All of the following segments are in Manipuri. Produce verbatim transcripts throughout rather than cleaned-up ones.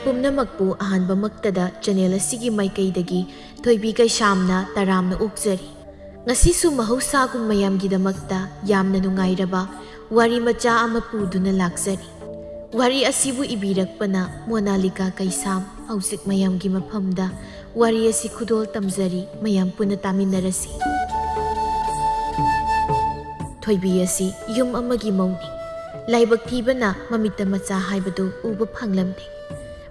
ꯄꯨꯝꯅꯃꯛꯄꯨ ꯑꯍꯥꯟꯕꯃꯛꯇꯗ ꯆꯦꯅꯦꯜ ꯑꯁꯤꯒꯤ ꯃꯥꯏꯀꯩꯗꯒꯤ ꯊꯣꯏꯕꯤ ꯀꯩꯁꯥꯝꯅ ꯇꯔꯥꯝꯅ ꯑꯣꯛꯆꯔꯤ꯫ ꯉꯁꯤꯁꯨ ꯃꯍꯧꯁꯥꯒꯨꯝ ꯃꯌꯥꯝꯒꯤꯗꯃꯛꯇ ꯌꯥꯝꯅ ꯅꯨꯡꯉꯥꯏꯔꯕ ꯋꯥꯔꯤ ꯃꯆꯥ ꯑꯃ ꯄꯨꯗꯨꯅ ꯂꯥꯛꯆꯔꯤ꯫ ꯋꯥꯔꯤ ꯑꯁꯤꯕꯨ ꯏꯕꯤꯔꯛꯄꯅ ꯃꯣꯅꯥꯂꯤꯀꯥ ꯀꯩꯁꯥꯝ꯫ ꯍꯧꯖꯤꯛ ꯃꯌꯥꯝꯒꯤ ꯃꯐꯝꯗ ꯋꯥꯔꯤ ꯑꯁꯤ ꯈꯨꯗꯣꯜ ꯇꯝꯖꯔꯤ, ꯃꯌꯥꯝ ꯄꯨꯟꯅ ꯇꯥꯃꯤꯟꯅꯔꯁꯤ꯫ ꯊꯣꯏꯕꯤ ꯑꯁꯤ ꯌꯨꯝ ꯑꯃꯒꯤ ꯃꯧꯅꯤ꯫ ꯂꯥꯏꯕꯛ ꯊꯤꯕꯅ ꯃꯃꯤꯠꯇ ꯃꯆꯥ ꯍꯥꯏꯕꯗꯨ ꯎꯕ ꯐꯪꯂꯝꯗꯦ꯫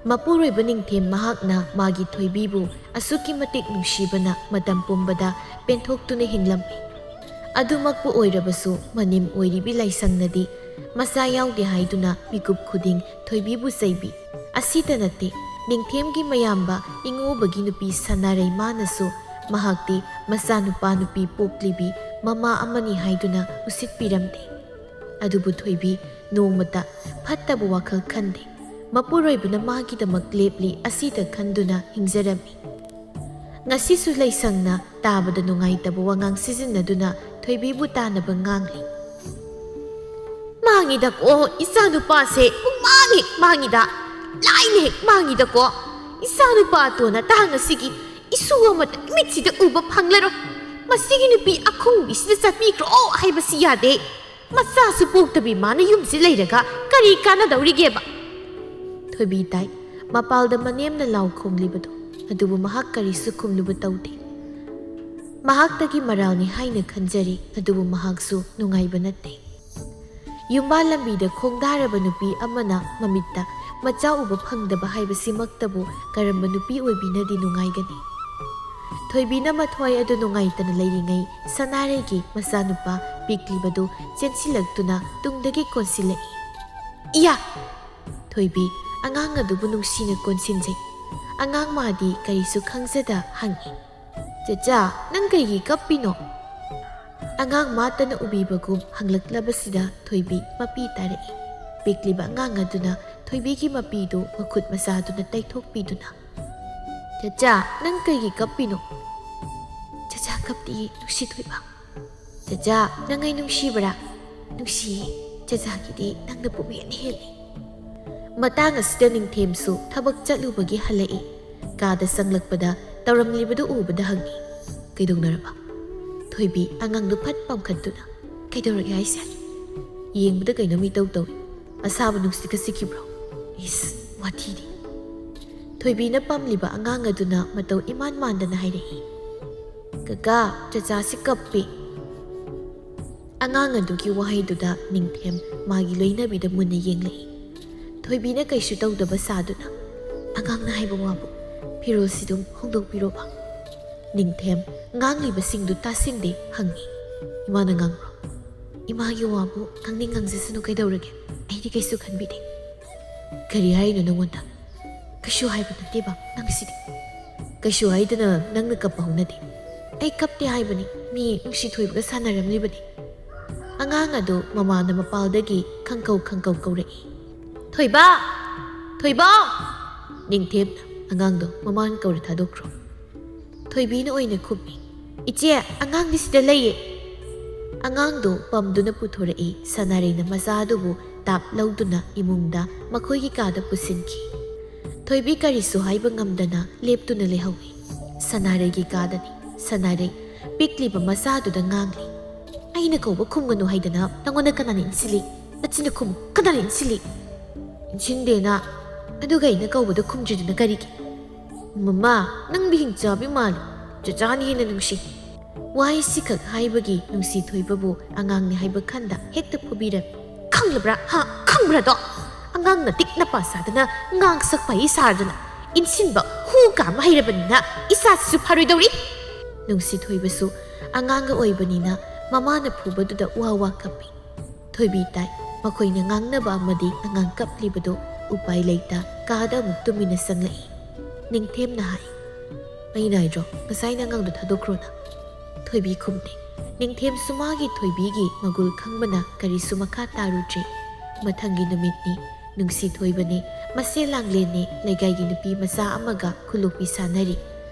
ꯃꯄꯨꯔꯣꯏꯕ ꯅꯤꯡꯊꯦꯝ ꯃꯍꯥꯛꯅ ꯃꯥꯒꯤ ꯊꯣꯏꯕꯤꯕꯨ ꯑꯁꯨꯛꯀꯤ ꯃꯇꯤꯛ ꯅꯨꯡꯁꯤꯕꯅ ꯃꯇꯝ ꯄꯨꯝꯕꯗ ꯄꯦꯟꯊꯣꯛꯇꯨꯅ ꯍꯤꯡꯂꯝꯃꯤ꯫ ꯑꯗꯨꯃꯛꯄꯨ ꯑꯣꯏꯔꯕꯁꯨ ꯃꯅꯦꯝ ꯑꯣꯏꯔꯤꯕꯤ ꯂꯥꯏꯁꯪꯅꯗꯤ ꯃꯆꯥ ꯌꯥꯎꯗꯦ ꯍꯥꯏꯗꯨꯅ ꯃꯤꯀꯨꯞ ꯈꯨꯗꯤꯡ ꯊꯣꯏꯕꯤꯕꯨ ꯆꯩꯕꯤ꯫ ꯑꯁꯤꯇ ꯅꯠꯇꯦ, ꯅꯤꯡꯊꯦꯝꯒꯤ ꯃꯌꯥꯝꯕ ꯏꯉꯣꯕꯒꯤ ꯅꯨꯄꯤ ꯁꯅꯥꯔꯩ ꯃꯥꯅꯁꯨ ꯃꯍꯥꯛꯇꯤ ꯃꯆꯥꯅꯨꯄꯥ ꯅꯨꯄꯤ ꯄꯣꯛꯂꯤꯕꯤ ꯃꯃꯥ ꯑꯃꯅꯤ ꯍꯥꯏꯗꯨꯅ ꯎꯁꯤꯠꯄꯤꯔꯝꯗꯦ꯫ ꯑꯗꯨꯕꯨ ꯊꯣꯏꯕꯤ ꯅꯣꯡꯃꯇ ꯐꯠꯇꯕ ꯋꯥꯈꯜ ꯈꯟꯗꯦ꯫ ꯃꯄꯨꯔꯣꯏꯕꯅ ꯃꯥꯒꯤꯗꯃꯛ ꯂꯦꯞꯂꯤ ꯑꯁꯤꯗ ꯈꯟꯗꯨꯅ ꯍꯤꯡꯖꯔꯝꯃꯤ꯫ ꯉꯁꯤꯁꯨ ꯂꯩꯁꯪꯅ ꯇꯥꯕꯗ ꯅꯨꯡꯉꯥꯏꯇꯕ ꯋꯥꯉꯥꯡ ꯁꯤꯖꯤꯟꯅꯗꯨꯅ ꯊꯣꯏꯕꯤꯕꯨ ꯇꯥꯅꯕ ꯉꯥꯡꯂꯤ꯫ "ꯃꯥꯡꯉꯤꯗꯀꯣ, ꯏꯆꯥꯅꯨꯄꯥꯁꯦ ꯄꯨꯡꯃꯥꯡ ꯍꯦꯛ ꯃꯥꯡꯉꯤꯗ, ꯂꯥꯏꯅ ꯍꯦꯛ ꯃꯥꯡꯉꯤꯗꯀꯣ꯫ ꯏꯆꯥꯅꯨꯄꯥ ꯑꯇꯣꯟ ꯑꯇꯥꯡ ꯑꯁꯤꯒꯤ ꯏꯁꯨ ꯑꯃꯇ ꯏꯃꯤꯠꯁꯤꯗ ꯎꯕ ꯐꯪꯂꯔꯣꯏ꯫ ꯃꯁꯤꯒꯤ ꯅꯨꯄꯤ ꯑꯈꯨꯡꯕꯤꯁꯤꯗ ꯆꯠꯄꯤꯈ꯭ꯔꯣ ꯍꯥꯏꯕꯁꯤ ꯌꯥꯗꯦ꯫ ꯃꯆꯥꯁꯨ ꯄꯣꯛꯇꯕꯤ ꯃꯥꯅ ꯌꯨꯝꯁꯤ ꯂꯩꯔꯒ ꯀꯔꯤ ꯀꯥꯟꯅꯗꯧꯔꯤꯒꯦꯕ?" ꯊꯣꯏꯕꯤ ꯇꯥꯏ꯫ ꯃꯄꯥꯜꯗ ꯃꯅꯦꯝꯅ ꯂꯥꯎ ꯈꯣꯡꯂꯤꯕꯗꯨ, ꯑꯗꯨꯕꯨ ꯃꯍꯥꯛ ꯀꯔꯤꯁꯨ ꯈꯨꯝꯂꯨꯕ ꯇꯧꯗꯦ꯫ ꯃꯍꯥꯛꯇꯒꯤ ꯃꯔꯥꯜꯅꯤ ꯍꯥꯏꯅ ꯈꯟꯖꯔꯤ, ꯑꯗꯨꯕꯨ ꯃꯍꯥꯛꯁꯨ ꯅꯨꯡꯉꯥꯏꯕ ꯅꯠꯇꯦ꯫ ꯌꯨꯝꯕꯥꯜ ꯂꯝꯕꯤꯗ ꯈꯣꯡꯗꯥꯔꯕ ꯅꯨꯄꯤ ꯑꯃꯅ ꯃꯃꯤꯠꯇ ꯃꯆꯥ ꯎꯕ ꯐꯪꯗꯕ ꯍꯥꯏꯕꯁꯤꯃꯛꯇꯕꯨ ꯀꯔꯝꯕ ꯅꯨꯄꯤ ꯑꯣꯏꯕꯤꯅꯗꯤ ꯅꯨꯡꯉꯥꯏꯒꯅꯤ? ꯊꯣꯏꯕꯤꯅ ꯃꯊ꯭ꯋꯥꯏ ꯑꯗꯨ ꯅꯨꯡꯉꯥꯏꯇꯅ ꯂꯩꯔꯤꯉꯩ, ꯁꯅꯥꯔꯩꯒꯤ ꯃꯆꯥꯅꯨꯄꯥ ꯄꯤꯛꯂꯤꯕꯗꯨ ꯆꯦꯟꯁꯤꯜꯂꯛꯇꯨꯅ ꯇꯨꯡꯗꯒꯤ ꯀꯣꯟꯁꯤꯜꯂꯛꯏ꯫ "ꯏꯌꯥ!" ꯊꯣꯏꯕꯤ ꯑꯉꯥꯡ ꯑꯗꯨꯕꯨ ꯅꯨꯡꯁꯤꯅ ꯀꯣꯟꯁꯤꯟꯖꯩ꯫ ꯑꯉꯥꯡ ꯃꯥꯗꯤ ꯀꯔꯤꯁꯨ ꯈꯪꯖꯗ ꯍꯪꯏ, "ꯆꯆꯥ, ꯅꯪ ꯀꯩꯒꯤ ꯀꯞꯄꯤꯅꯣ?" ꯑꯉꯥꯡ ꯃꯥꯇꯅ ꯎꯕꯤꯕꯒꯨꯝ ꯍꯪꯂꯛꯂꯕꯁꯤꯗ ꯊꯣꯏꯕꯤ ꯃꯄꯤ ꯇꯥꯔꯛꯏ꯫ ꯄꯤꯛꯂꯤꯕ ꯑꯉꯥꯡ ꯑꯗꯨꯅ ꯊꯣꯏꯕꯤꯒꯤ ꯃꯄꯤꯗꯨ ꯃꯈꯨꯠ ꯃꯆꯥꯗꯨꯅ ꯇꯩꯊꯣꯛꯄꯤꯗꯨꯅ, "ꯆꯆꯥ, ꯅꯪ ꯀꯩꯒꯤ ꯀꯞꯄꯤꯅꯣ?" "ꯆꯆꯥ ꯀꯞꯇꯤꯌꯦ, ꯅꯨꯡꯁꯤ ꯊꯣꯏꯕ꯫" "ꯆꯆꯥ, ꯅꯪ ꯑꯩ ꯅꯨꯡꯁꯤꯕ꯭ꯔꯥ?" "ꯅꯨꯡꯁꯤꯌꯦ, ꯆꯆꯥꯒꯤꯗꯤ ꯅꯪꯅ ꯄꯨꯝꯍꯦꯟ ꯍꯦꯜꯂꯤ꯫" ꯃꯇꯥꯡ ꯑꯁꯤꯗ ꯅꯤꯡꯊꯦꯝꯁꯨ ꯊꯕꯛ ꯆꯠꯂꯨꯕꯒꯤ ꯍꯜꯂꯛꯏ꯫ ꯀꯥꯗ ꯆꯪꯂꯛꯄꯗ ꯇꯧꯔꯝꯂꯤꯕꯗꯨ ꯎꯕꯗ ꯍꯪꯉꯤ, "ꯀꯩꯗꯧꯅꯔꯕ?" ꯊꯣꯏꯕꯤ ꯑꯉꯥꯡꯗꯨ ꯐꯠ ꯄꯥꯝꯈꯠꯇꯨꯅ, "ꯀꯩꯗꯧꯔꯒꯦ ꯍꯥꯏꯁꯦ? ꯌꯦꯡꯕꯗ ꯀꯩꯅꯣꯝ ꯏꯇꯧ ꯇꯧꯏ꯫ ꯑꯁꯥꯕ ꯅꯨꯡꯁꯤꯠꯀ ꯁꯤꯠꯈꯤꯕ꯭ꯔꯣ? ꯏꯁ, ꯋꯥꯊꯤꯗꯤ!" ꯊꯣꯏꯕꯤꯅ ꯄꯝꯂꯤꯕ ꯑꯉꯥꯡ ꯑꯗꯨꯅ ꯃꯇꯧ ꯏꯃꯥꯟ ꯃꯥꯟꯗꯅ ꯍꯥꯏꯔꯛꯏ, "ꯀꯀꯥ, ꯆꯆꯥꯁꯤ ꯀꯞꯄꯤ!" ꯑꯉꯥꯡ ꯑꯗꯨꯒꯤ ꯋꯥꯍꯩꯗꯨꯗ ꯅꯤꯡꯊꯦꯝ ꯃꯥꯒꯤ ꯂꯣꯏꯅꯕꯤꯗ ꯃꯨꯟꯅ ꯌꯦꯡꯂꯛꯏ꯫ ꯊꯣꯏꯕꯤꯅ ꯀꯩꯁꯨ ꯇꯧꯗꯕ ꯁꯥꯗꯨꯅ, "ꯑꯉꯥꯡꯅ ꯍꯥꯏꯕ ꯋꯥꯕꯨ ꯐꯤꯔꯣꯜꯁꯤꯗꯨꯝ ꯍꯣꯡꯗꯣꯛꯄꯤꯔꯣꯕ?" ꯅꯤꯡꯊꯦꯝ ꯉꯥꯡꯂꯤꯕꯁꯤꯡꯗꯨ ꯇꯥꯁꯤꯡꯗꯦ, ꯍꯪꯉꯤ, "ꯏꯃꯥꯅ ꯉꯥꯡꯕ꯭ꯔꯣ?" "ꯏꯃꯥꯒꯤ ꯋꯥꯕꯨ ꯉꯥꯡꯅꯤꯡ ꯉꯥꯡꯖꯁꯅꯨ, ꯀꯩꯗꯧꯔꯒꯦ? ꯑꯩꯗꯤ ꯀꯩꯁꯨ ꯈꯟꯕꯤꯗꯦ꯫" "ꯀꯔꯤ ꯍꯥꯏꯔꯤꯅꯣ ꯅꯪꯉꯣꯟꯗ?" "ꯀꯩꯁꯨ ꯍꯥꯏꯕ ꯅꯠꯇꯦꯕ ꯅꯪꯁꯤꯗꯤ꯫" "ꯀꯩꯁꯨ ꯍꯥꯏꯗꯅ ꯅꯪꯅ ꯀꯞꯄ ꯍꯧꯅꯗꯦ꯫" "ꯑꯩ ꯀꯞꯇꯦ ꯍꯥꯏꯕꯅꯤ, ꯃꯤ ꯅꯨꯡꯁꯤ ꯊꯣꯏꯕꯒ ꯁꯥꯟꯅꯔꯝꯂꯤꯕꯅꯤ꯫" ꯑꯉꯥꯡ ꯑꯗꯨ ꯃꯃꯥꯅ ꯃꯄꯥꯜꯗꯒꯤ ꯈꯪꯀꯧ ꯈꯪꯀꯧ ꯀꯧꯔꯛꯏ, "ꯊꯣꯏꯕ! ꯊꯣꯏꯕ!" ꯅꯤꯡꯊꯦꯝꯅ ꯑꯉꯥꯡꯗꯣ ꯃꯃꯥꯅ ꯀꯧꯔ ꯊꯥꯗꯣꯛꯈ꯭ꯔꯣ꯫ ꯊꯣꯏꯕꯤꯅ ꯑꯣꯏꯅ ꯈꯨꯝꯃꯤ, "ꯏꯆꯦ, ꯑꯉꯥꯡꯗꯤ ꯁꯤꯗ ꯂꯩꯌꯦ꯫" ꯑꯉꯥꯡꯗꯨ ꯄꯝꯗꯨꯅ ꯄꯨꯊꯣꯔꯛꯏ꯫ ꯁꯅꯥꯔꯩꯅ ꯃꯆꯥ ꯑꯗꯨꯕꯨ ꯇꯥꯞ ꯂꯧꯗꯨꯅ ꯏꯃꯨꯡꯗ ꯃꯈꯣꯏꯒꯤ ꯀꯥꯗ ꯄꯨꯁꯤꯟꯈꯤ꯫ ꯊꯣꯏꯕꯤ ꯀꯔꯤꯁꯨ ꯍꯥꯏꯕ ꯉꯝꯗꯅ ꯂꯦꯞꯇꯨꯅ ꯂꯩꯍꯧꯏ꯫ ꯁꯅꯥꯔꯩꯒꯤ ꯀꯥꯗꯅꯤ꯫ ꯁꯅꯥꯔꯩ ꯄꯤꯛꯂꯤꯕ ꯃꯆꯥꯗꯨꯗ ꯉꯥꯡꯂꯤ, "ꯑꯩꯅ ꯀꯧꯕ ꯈꯨꯝꯒꯅꯨ ꯍꯥꯏꯗꯅ ꯅꯪꯉꯣꯟꯗ ꯀꯅꯥꯅ ꯏꯟꯁꯤꯜꯂꯤ? ꯅꯆꯤꯟꯗ ꯈꯨꯝꯃꯨ, ꯀꯅꯥꯅ ꯏꯟꯁꯤꯜꯂꯤ?" "ꯏꯟꯁꯤꯟꯗꯦꯅ꯫ ꯑꯗꯨꯒ ꯑꯩꯅ ꯀꯧꯕꯗ ꯈꯨꯝꯗ꯭ꯔꯤꯗꯨꯅ ꯀꯔꯤꯒꯤ?" "ꯃꯃꯥ, ꯅꯪꯗꯤ ꯍꯤꯡꯆꯥꯕꯤ ꯃꯥꯜꯂꯤ꯫ ꯆꯆꯥꯅ ꯍꯦꯟꯅ ꯅꯨꯡꯁꯤ꯫" ꯋꯥꯍꯩꯁꯤꯈꯛ ꯍꯥꯏꯕꯒꯤ ꯅꯨꯡꯁꯤ ꯊꯣꯏꯕꯕꯨ ꯑꯉꯥꯡꯅꯤ ꯍꯥꯏꯕ ꯈꯟꯗ ꯍꯦꯛꯇ ꯐꯨꯕꯤꯔꯝꯃꯤ꯫ "ꯈꯪꯂꯕ꯭ꯔꯥ? ꯍꯥ? ꯈꯪꯕ꯭ꯔꯥꯗꯣ? ꯑꯉꯥꯡ ꯅꯇꯤꯛ ꯅꯄꯥ ꯁꯥꯗꯅ ꯉꯥꯡ ꯁꯛꯄ ꯍꯩ ꯁꯥꯔꯗꯅ ꯏꯟꯁꯤꯟꯕ ꯍꯨ ꯀꯥꯝꯕ ꯍꯩꯔꯕꯅꯤꯅ ꯏꯆꯥꯁꯤꯁꯨ ꯐꯔꯣꯏꯗꯧꯔꯤ꯫" ꯅꯨꯡꯁꯤ ꯊꯣꯏꯕꯁꯨ ꯑꯉꯥꯡꯒ ꯑꯣꯏꯕꯅꯤꯅ ꯃꯃꯥꯅ ꯐꯨꯕꯗꯨꯗ ꯋꯥ ꯋꯥ ꯀꯞꯄꯤ꯫ ꯊꯣꯏꯕꯤ ꯇꯥꯏ꯫ ꯃꯈꯣꯏꯅ ꯉꯥꯡꯅꯕ ꯑꯃꯗꯤ ꯑꯉꯥꯡ ꯀꯞꯂꯤꯕꯗꯨ ꯎꯄꯥꯏ ꯂꯩꯇ ꯀꯥꯗ ꯑꯃꯨꯛ ꯇꯨꯃꯤꯟꯅ ꯆꯪꯂꯛꯏ꯫ ꯅꯤꯡꯊꯦꯝꯅ ꯍꯥꯏ, "ꯑꯩꯅ ꯍꯥꯏꯗ꯭ꯔꯣ, ꯉꯁꯥꯏꯅ ꯑꯉꯥꯡꯗꯣ ꯊꯥꯗꯣꯛꯈ꯭ꯔꯣꯅ?" ꯊꯣꯏꯕꯤ ꯈꯨꯝꯗꯦ꯫ ꯅꯤꯡꯊꯦꯝꯁꯨ ꯃꯥꯒꯤ ꯊꯣꯏꯕꯤꯒꯤ ꯃꯒꯨꯜ ꯈꯪꯕꯅ ꯀꯔꯤꯁꯨ ꯃꯈꯥ ꯇꯥꯔꯨꯗ꯭ꯔꯦ꯫ ꯃꯊꯪꯒꯤ ꯅꯨꯃꯤꯠꯅꯤ꯫ ꯅꯨꯡꯁꯤ ꯊꯣꯏꯕꯅꯤ꯫ ꯃꯁꯦ ꯂꯥꯡꯂꯦꯟꯅꯤ꯫ ꯂꯩꯀꯥꯏꯒꯤ ꯅꯨꯄꯤ ꯃꯆꯥ ꯑꯃꯒ ꯈꯨꯂꯣꯛꯄꯤ ꯁꯥꯟꯅꯔꯤ꯫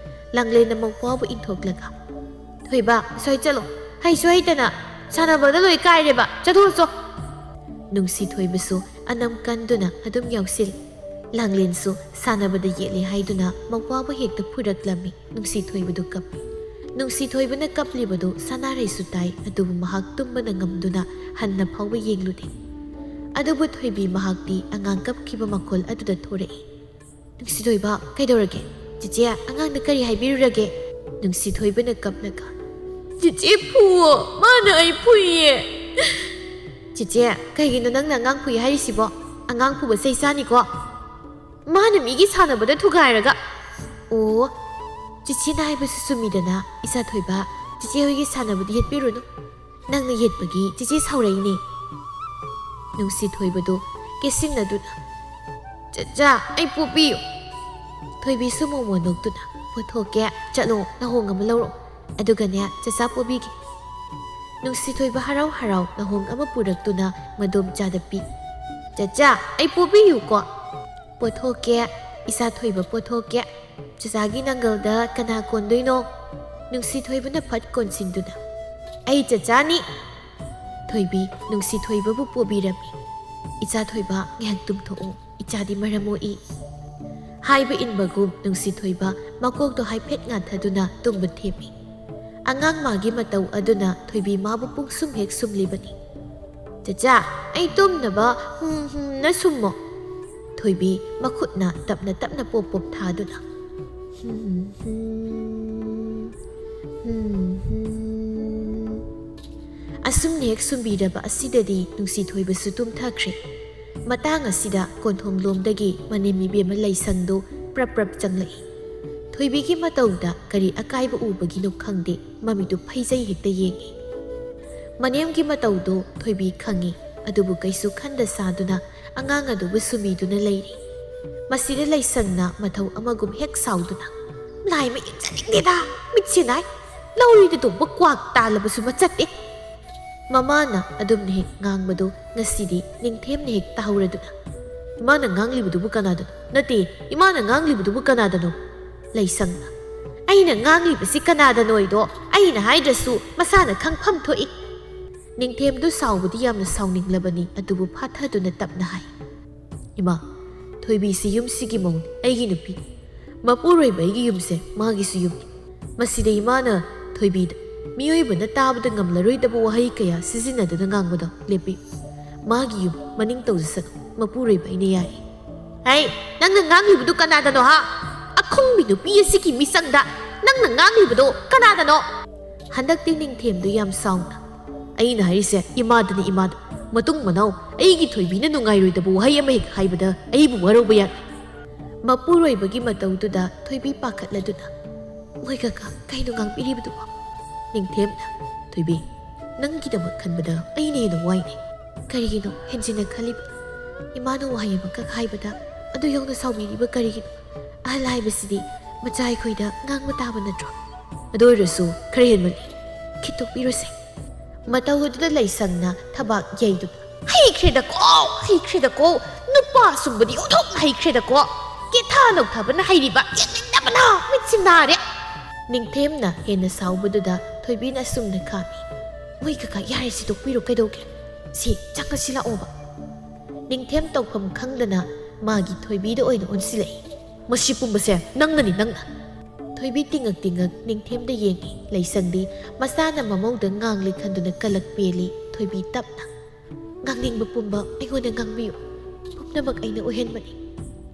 ꯂꯥꯡꯂꯦꯟꯅ ꯃꯧꯄ꯭ꯋꯥꯕꯨ ꯏꯟꯊꯣꯛꯂꯒ, "ꯊꯣꯏꯕ, ꯑꯁ꯭ꯋꯥꯏ ꯆꯠꯂꯣ꯫ ꯍꯩꯁꯨ ꯍꯩꯇꯅ ꯁꯥꯟꯅꯕꯗ ꯂꯣꯏ ꯀꯥꯏꯔꯦꯕ꯫ ꯆꯠꯊꯣꯛꯑꯣ ꯆꯣ꯫" ꯅꯨꯡꯁꯤ ꯊꯣꯏꯕꯁꯨ ꯑꯅꯝ ꯀꯟꯗꯨꯅ ꯑꯗꯨꯝ ꯌꯥꯎꯁꯤꯜꯂꯤ꯫ ꯂꯥꯡꯂꯦꯟꯁꯨ ꯁꯥꯟꯅꯕꯗ ꯌꯦꯠꯂꯦ ꯍꯥꯏꯗꯨꯅ ꯃꯋꯥꯕꯨ ꯍꯦꯛꯇ ꯐꯨꯔꯛꯂꯝꯃꯤ꯫ ꯅꯨꯡꯁꯤꯊꯣꯏꯕꯗꯨ ꯀꯞꯄꯤ꯫ ꯅꯨꯡꯁꯤꯊꯣꯏꯕꯅ ꯀꯞꯂꯤꯕꯗꯨ ꯁꯅꯥꯔꯩꯁꯨ ꯇꯥꯏ, ꯑꯗꯨꯕꯨ ꯃꯍꯥꯛ ꯇꯨꯝꯕꯅ ꯉꯝꯗꯨꯅ ꯍꯟꯅ ꯐꯥꯎꯕ ꯌꯦꯡꯂꯨꯗꯦ꯫ ꯑꯗꯨꯕꯨ ꯊꯣꯏꯕꯤ ꯃꯍꯥꯛꯇꯤ ꯑꯉꯥꯡ ꯀꯞꯈꯤꯕ ꯃꯈꯣꯜ ꯑꯗꯨꯗ ꯊꯣꯔꯛꯏ꯫ "ꯅꯨꯡꯁꯤꯊꯣꯏꯕ, ꯀꯩꯗꯧꯔꯒꯦ? ꯆꯦꯆꯦ, ꯑꯉꯥꯡꯗ ꯀꯔꯤ ꯍꯥꯏꯕꯤꯔꯨꯔꯒꯦ?" ꯅꯨꯡꯁꯤꯊꯣꯏꯕꯅ ꯀꯞꯂꯒ, "ꯆꯦꯆꯦ ꯐꯨꯋꯣ, ꯃꯥꯅ ꯑꯩ ꯐꯨꯏꯌꯦ!" "ꯆꯦꯆꯦ, ꯀꯩꯒꯤꯅꯣ ꯅꯪꯅ ꯑꯉꯥꯡ ꯐꯨꯏ ꯍꯥꯏꯔꯤꯁꯤꯕꯣ? ꯑꯉꯥꯡ ꯐꯨꯕ ꯆꯩ ꯆꯥꯅꯤꯀꯣ꯫ ꯃꯥꯅ ꯃꯤꯒꯤ ꯁꯥꯟꯅꯕꯗ ꯊꯨꯒꯥꯏꯔꯒ!" "ꯑꯣ, ꯆꯦꯆꯦꯅ ꯍꯥꯏꯕꯁꯨ ꯆꯨꯝꯃꯤꯗꯅ, ꯏꯆꯥꯊꯣꯏꯕ, ꯆꯦꯆꯦ ꯍꯣꯏꯒꯤ ꯁꯥꯟꯅꯕꯗꯤ ꯌꯦꯠꯄꯤꯔꯨꯅꯨ꯫ ꯅꯪꯅ ꯌꯦꯠꯄꯒꯤ ꯆꯦꯆꯦ ꯁꯥꯎꯔꯛꯏꯅꯦ꯫" ꯅꯨꯡꯁꯤꯊꯣꯏꯕꯗꯨ ꯀꯦꯁꯤꯟꯅꯗꯨꯅ, "ꯆꯆꯥ, ꯑꯩ ꯄꯣꯕꯤꯌꯨ꯫" ꯊꯣꯏꯕꯤꯁꯨ ꯃꯣꯃꯣ ꯅꯣꯛꯇꯨꯅ, "ꯄꯣꯊꯣꯛꯀꯦ, ꯆꯠꯂꯣ, ꯅꯍꯣꯡ ꯑꯃ ꯂꯧꯔꯣ꯫ ꯑꯗꯨꯒꯅꯦ, ꯆꯆꯥ ꯄꯣꯕꯤꯒꯦ꯫" ꯅꯨꯡꯁꯤꯊꯣꯏꯕ ꯍꯔꯥꯎ ꯍꯔꯥꯎ ꯅꯍꯣꯡ ꯑꯃ ꯄꯨꯔꯛꯇꯨꯅ ꯃꯗꯣꯝꯆꯥꯗ ꯄꯤ꯫ "ꯆꯆꯥ, ꯑꯩ ꯄꯣꯕꯤꯌꯨꯀꯣ꯫" "ꯄꯣꯊꯣꯛꯀꯦ, ꯏꯆꯥ ꯊꯣꯏꯕ, ꯄꯣꯊꯣꯛꯀꯦ꯫ ꯆꯆꯥꯒꯤ ꯅꯪꯒꯜꯗ ꯀꯅꯥ ꯀꯣꯟꯗꯣꯏꯅꯣ?" ꯅꯨꯡꯁꯤꯊꯣꯏꯕꯅ ꯐꯠ ꯀꯣꯟꯁꯤꯟꯗꯨꯅ, "ꯑꯩ ꯆꯆꯥꯅꯤ!" ꯊꯣꯏꯕꯤ ꯅꯨꯡꯁꯤꯊꯣꯏꯕꯕꯨ ꯄꯣꯕꯤꯔꯝꯃꯤ꯫ "ꯏꯆꯥ ꯊꯣꯏꯕ, ꯉꯥꯏꯍꯥꯛ ꯇꯨꯝꯊꯣꯛꯎ, ꯏꯆꯥꯗꯤ ꯃꯔꯝ ꯃꯣꯛꯏ꯫" ꯍꯥꯏꯕ ꯏꯟꯕꯒꯨꯝ ꯅꯨꯡꯁꯤꯊꯣꯏꯕ ꯃꯀꯣꯛꯇꯣ ꯍꯥꯏꯐꯦꯠ ꯉꯥꯊꯗꯨꯅ ꯇꯨꯝꯕ ꯊꯦꯝꯃꯤ꯫ ꯑꯉꯥꯡ ꯃꯥꯒꯤ ꯃꯇꯧ ꯑꯗꯨꯅ ꯊꯣꯏꯕꯤ ꯃꯥꯕꯨ ꯄꯨꯡꯁꯨꯝ ꯍꯦꯛ ꯁꯨꯝꯂꯤꯕꯅꯤ꯫ "ꯆꯆꯥ, ꯑꯩ ꯇꯨꯝꯅꯕ ꯍꯨꯝ ꯍꯨꯝꯅ ꯁꯨꯝꯃꯣ꯫" ꯊꯣꯏꯕꯤ ꯃꯈꯨꯠꯅ ꯇꯞꯅ ꯇꯞꯅ ꯄꯣꯞ ꯄꯣꯞ ꯊꯥꯗꯨꯅ, "ꯍꯨꯝ ꯍꯨꯝ, ꯍꯨꯝ ꯍꯨꯝ꯫" ꯑꯁꯨꯝꯅ ꯍꯦꯛ ꯁꯨꯝꯕꯤꯔꯕ ꯑꯁꯤꯗꯗꯤ ꯅꯨꯡꯁꯤꯊꯣꯏꯕꯁꯨ ꯇꯨꯝꯊꯈ꯭ꯔꯦ꯫ ꯃꯇꯥꯡ ꯑꯁꯤꯗ ꯀꯣꯟꯊꯣꯡꯂꯣꯝꯗꯒꯤ ꯃꯅꯦꯝ ꯏꯕꯦꯝꯃ ꯂꯩꯁꯪꯗꯨ ꯄ꯭ꯔꯞ ꯄ꯭ꯔꯞ ꯆꯪꯂꯛꯏ꯫ ꯊꯣꯏꯕꯤꯒꯤ ꯃꯇꯧꯗ ꯀꯔꯤ ꯑꯀꯥꯏꯕ ꯎꯕꯒꯤꯅꯣ ꯈꯪꯗꯦ, ꯃꯃꯤꯠꯇꯨ ꯐꯩꯖꯩ ꯍꯦꯛꯇ ꯌꯦꯡꯏ꯫ ꯃꯅꯦꯝꯒꯤ ꯃꯇꯧꯗꯨ ꯊꯣꯏꯕꯤ ꯈꯪꯏ, ꯑꯗꯨꯕꯨ ꯀꯩꯁꯨ ꯈꯟꯗ ꯁꯥꯗꯨꯅ ꯑꯉꯥꯡ ꯑꯗꯨꯕꯨ ꯁꯨꯝꯕꯤꯗꯨꯅ ꯂꯩꯔꯤ꯫ ꯃꯁꯤꯗ ꯂꯩꯁꯪꯅ ꯃꯊꯧ ꯑꯃꯒꯨꯝ ꯍꯦꯛ ꯁꯥꯎꯗꯨꯅ, "ꯂꯥꯏ ꯃꯌꯦꯛ ꯆꯠꯅꯤꯡꯗꯦꯗ, ꯃꯤꯠꯁꯦ ꯅꯥꯏ꯫ ꯂꯧꯔꯤꯗ ꯇꯣꯡꯕ ꯀ꯭ꯋꯥꯛ ꯇꯥꯜꯂꯕꯁꯨ ꯃꯆꯠꯇꯦ꯫" ꯃꯃꯥꯅ ꯑꯗꯨꯝꯅ ꯍꯦꯛ ꯉꯥꯡꯕꯗꯨ ꯉꯁꯤꯗꯤ ꯅꯤꯡꯊꯦꯝꯅ ꯍꯦꯛ ꯇꯥꯍꯧꯔꯗꯨꯅ, "ꯏꯃꯥꯅ ꯉꯥꯡꯂꯤꯕꯗꯨꯕꯨ ꯀꯅꯥꯗꯅꯣ? ꯅꯠꯇꯦ, ꯏꯃꯥꯅ ꯉꯥꯡꯂꯤꯕꯗꯨꯕꯨ ꯀꯅꯥꯗꯅꯣ?" ꯂꯩꯁꯪꯅ, "ꯑꯩꯅ ꯉꯥꯡꯂꯤꯕꯁꯤ ꯀꯅꯥꯗꯅꯣꯏꯗꯣ ꯑꯩꯅ ꯍꯥꯏꯗ꯭ꯔꯁꯨ ꯃꯁꯥꯅ ꯈꯪꯐꯝ ꯊꯣꯛꯏ꯫" ꯅꯤꯡꯊꯦꯝꯗꯨ ꯁꯥꯎꯕꯗꯤ ꯌꯥꯝꯅ ꯁꯥꯎꯅꯤꯡꯂꯕꯅꯤ, ꯑꯗꯨꯕꯨ ꯐꯥꯊꯗꯨꯅ ꯇꯞꯅ ꯍꯥꯏ, "ꯏꯃꯥ, ꯊꯣꯏꯕꯤꯁꯤ ꯌꯨꯝꯁꯤꯒꯤ ꯃꯧꯅꯤ, ꯑꯩꯒꯤ ꯅꯨꯄꯤ꯫ ꯃꯄꯨꯔꯣꯏꯕ ꯑꯩꯒꯤ ꯌꯨꯝꯁꯦ ꯃꯥꯒꯤꯁꯨ ꯌꯨꯝꯅꯤ꯫ ꯃꯁꯤꯗ ꯏꯃꯥꯅ ꯊꯣꯏꯕꯤꯗ ꯃꯤꯑꯣꯏꯕꯅ ꯇꯥꯕꯗ ꯉꯝꯂꯔꯣꯏꯗꯕ ꯋꯥꯍꯩ ꯀꯌꯥ ꯁꯤꯖꯤꯟꯅꯗꯨꯅ ꯉꯥꯡꯕꯗꯣ ꯂꯦꯞꯄꯤꯌꯨ꯫ ꯃꯥꯒꯤ ꯌꯨꯝ, ꯃꯅꯤꯡ ꯇꯧꯖꯁꯅꯨ, ꯃꯄꯨꯔꯣꯏꯕ ꯑꯩꯅ ꯌꯥꯏ꯫" "ꯍꯩ, ꯅꯪꯅ ꯉꯥꯡꯂꯤꯕꯗꯨ ꯀꯅꯥꯗꯅꯣ ꯍꯥ? ꯑꯈꯨꯡꯕꯤ ꯅꯨꯄꯤ ꯑꯁꯤꯒꯤ ꯃꯤꯆꯪꯗ ꯅꯪꯅ ꯉꯥꯡꯂꯤꯕꯗꯣ ꯀꯅꯥꯗꯅꯣ?" ꯍꯟꯗꯛꯇꯤ ꯅꯤꯡꯊꯦꯝꯗꯨ ꯌꯥꯝ ꯁꯥꯎꯅ, "ꯑꯩꯅ ꯍꯥꯏꯔꯤꯁꯦ ꯏꯃꯥꯗꯅꯤ, ꯏꯃꯥꯗ꯫ ꯃꯇꯨꯡ ꯃꯅꯥꯎ ꯑꯩꯒꯤ ꯊꯣꯏꯕꯤꯅ ꯅꯨꯡꯉꯥꯏꯔꯣꯏꯗꯕ ꯋꯥꯍꯩ ꯑꯃ ꯍꯦꯛ ꯍꯥꯏꯕꯗ ꯑꯩꯕꯨ ꯋꯥꯔꯧꯕ ꯌꯥꯔꯣꯏ꯫" ꯃꯄꯨꯔꯣꯏꯕꯒꯤ ꯃꯇꯧꯗꯨꯗ ꯊꯣꯏꯕꯤ ꯄꯥꯈꯠꯂꯗꯨꯅ, "ꯃꯣꯏ ꯀꯀꯥ, ꯀꯩꯅꯣ ꯉꯥꯡꯕꯤꯔꯤꯕꯗꯨꯕꯣ?" ꯅꯤꯡꯊꯦꯝꯅ, "ꯊꯣꯏꯕꯤ, ꯅꯪꯒꯤꯗꯃꯛ ꯈꯟꯕꯗ ꯑꯩꯅ ꯍꯦꯟꯅ ꯋꯥꯏꯅꯦ꯫ ꯀꯔꯤꯒꯤꯅꯣ ꯍꯦꯟꯖꯤꯟꯅ ꯈꯜꯂꯤꯕ? ꯏꯃꯥꯅ ꯋꯥꯍꯩ ꯑꯃꯈꯛ ꯍꯥꯏꯕꯗ ꯑꯗꯨ ꯌꯧꯅ ꯁꯥꯎꯕꯤꯔꯤꯕ ꯀꯔꯤꯒꯤꯅꯣ? ꯑꯍꯜ ꯍꯥꯏꯕꯁꯤꯗꯤ ꯃꯆꯥ ꯑꯩꯈꯣꯏꯗ ꯉꯥꯡꯕ ꯇꯥꯕ ꯅꯠꯇ꯭ꯔꯣ? ꯑꯗꯨ ꯑꯣꯏꯔꯁꯨ ꯈꯔ ꯍꯦꯟꯃꯜꯂꯤ꯫ ꯈꯤꯠꯇꯣꯛꯄꯤꯔꯣꯁꯦ꯫" ꯃꯇꯧ ꯑꯗꯨꯗ ꯂꯩꯁꯪꯅ ꯊꯕꯥꯛ ꯌꯩꯗꯨꯅ, "ꯍꯩꯈ꯭ꯔꯦꯗꯀꯣ, ꯍꯩꯈ꯭ꯔꯦꯗꯀꯣ, ꯅꯨꯄꯥ ꯁꯨꯝꯕꯗꯤ ꯑꯣꯟꯊꯣꯛꯅ ꯍꯩꯈ꯭ꯔꯦꯗꯀꯣ꯫ ꯀꯦꯊꯥ ꯅꯧꯊꯥꯕꯅ ꯍꯩꯔꯤꯕ, ꯌꯦꯡꯅꯤꯡꯗꯕꯅ ꯃꯤꯠꯁꯤ ꯅꯥꯔꯦ꯫" ꯅꯤꯡꯊꯦꯝꯅ ꯍꯦꯟꯅ ꯁꯥꯎꯕꯗꯨꯗ ꯊꯣꯏꯕꯤꯅ ꯑꯁꯨꯝꯅ ꯈꯥꯝꯃꯤ, "ꯃꯣꯏ ꯀꯀꯥ, ꯌꯥꯔꯦ, ꯁꯤ ꯇꯣꯛꯄꯤꯔꯣ, ꯀꯩꯗꯧꯒꯦ? ꯁꯤ ꯆꯪꯉꯁꯤ ꯂꯥꯛꯑꯣꯕ꯫" ꯅꯤꯡꯊꯦꯝ ꯇꯧꯐꯝ ꯈꯪꯗꯅ ꯃꯥꯒꯤ ꯊꯣꯏꯕꯤꯗ ꯑꯣꯏꯅ ꯑꯣꯟꯁꯤꯜꯂꯛꯏ꯫ "ꯃꯁꯤ ꯄꯨꯝꯕꯁꯦ ꯅꯪꯅꯅꯤ, ꯅꯪꯅ!" ꯊꯣꯏꯕꯤ ꯇꯤꯡꯉꯛ ꯇꯤꯡꯉꯛ ꯅꯤꯡꯊꯦꯝꯗ ꯌꯦꯡꯉꯤ꯫ ꯂꯩꯁꯪꯗꯤ ꯃꯁꯥꯅ ꯃꯃꯧꯗ ꯉꯥꯡꯂꯤ ꯈꯟꯗꯨꯅ ꯀꯂꯛ ꯄꯦꯜꯂꯤ꯫ ꯊꯣꯏꯕꯤ ꯇꯞꯅ, "ꯉꯥꯡꯅꯤꯡꯕ ꯄꯨꯝꯕ ꯑꯩꯉꯣꯟꯗ ꯉꯥꯡꯕꯤꯌꯨ꯫ ꯄꯨꯝꯅꯃꯛ ꯑꯩꯅ ꯑꯣꯏꯍꯟꯕꯅꯤ꯫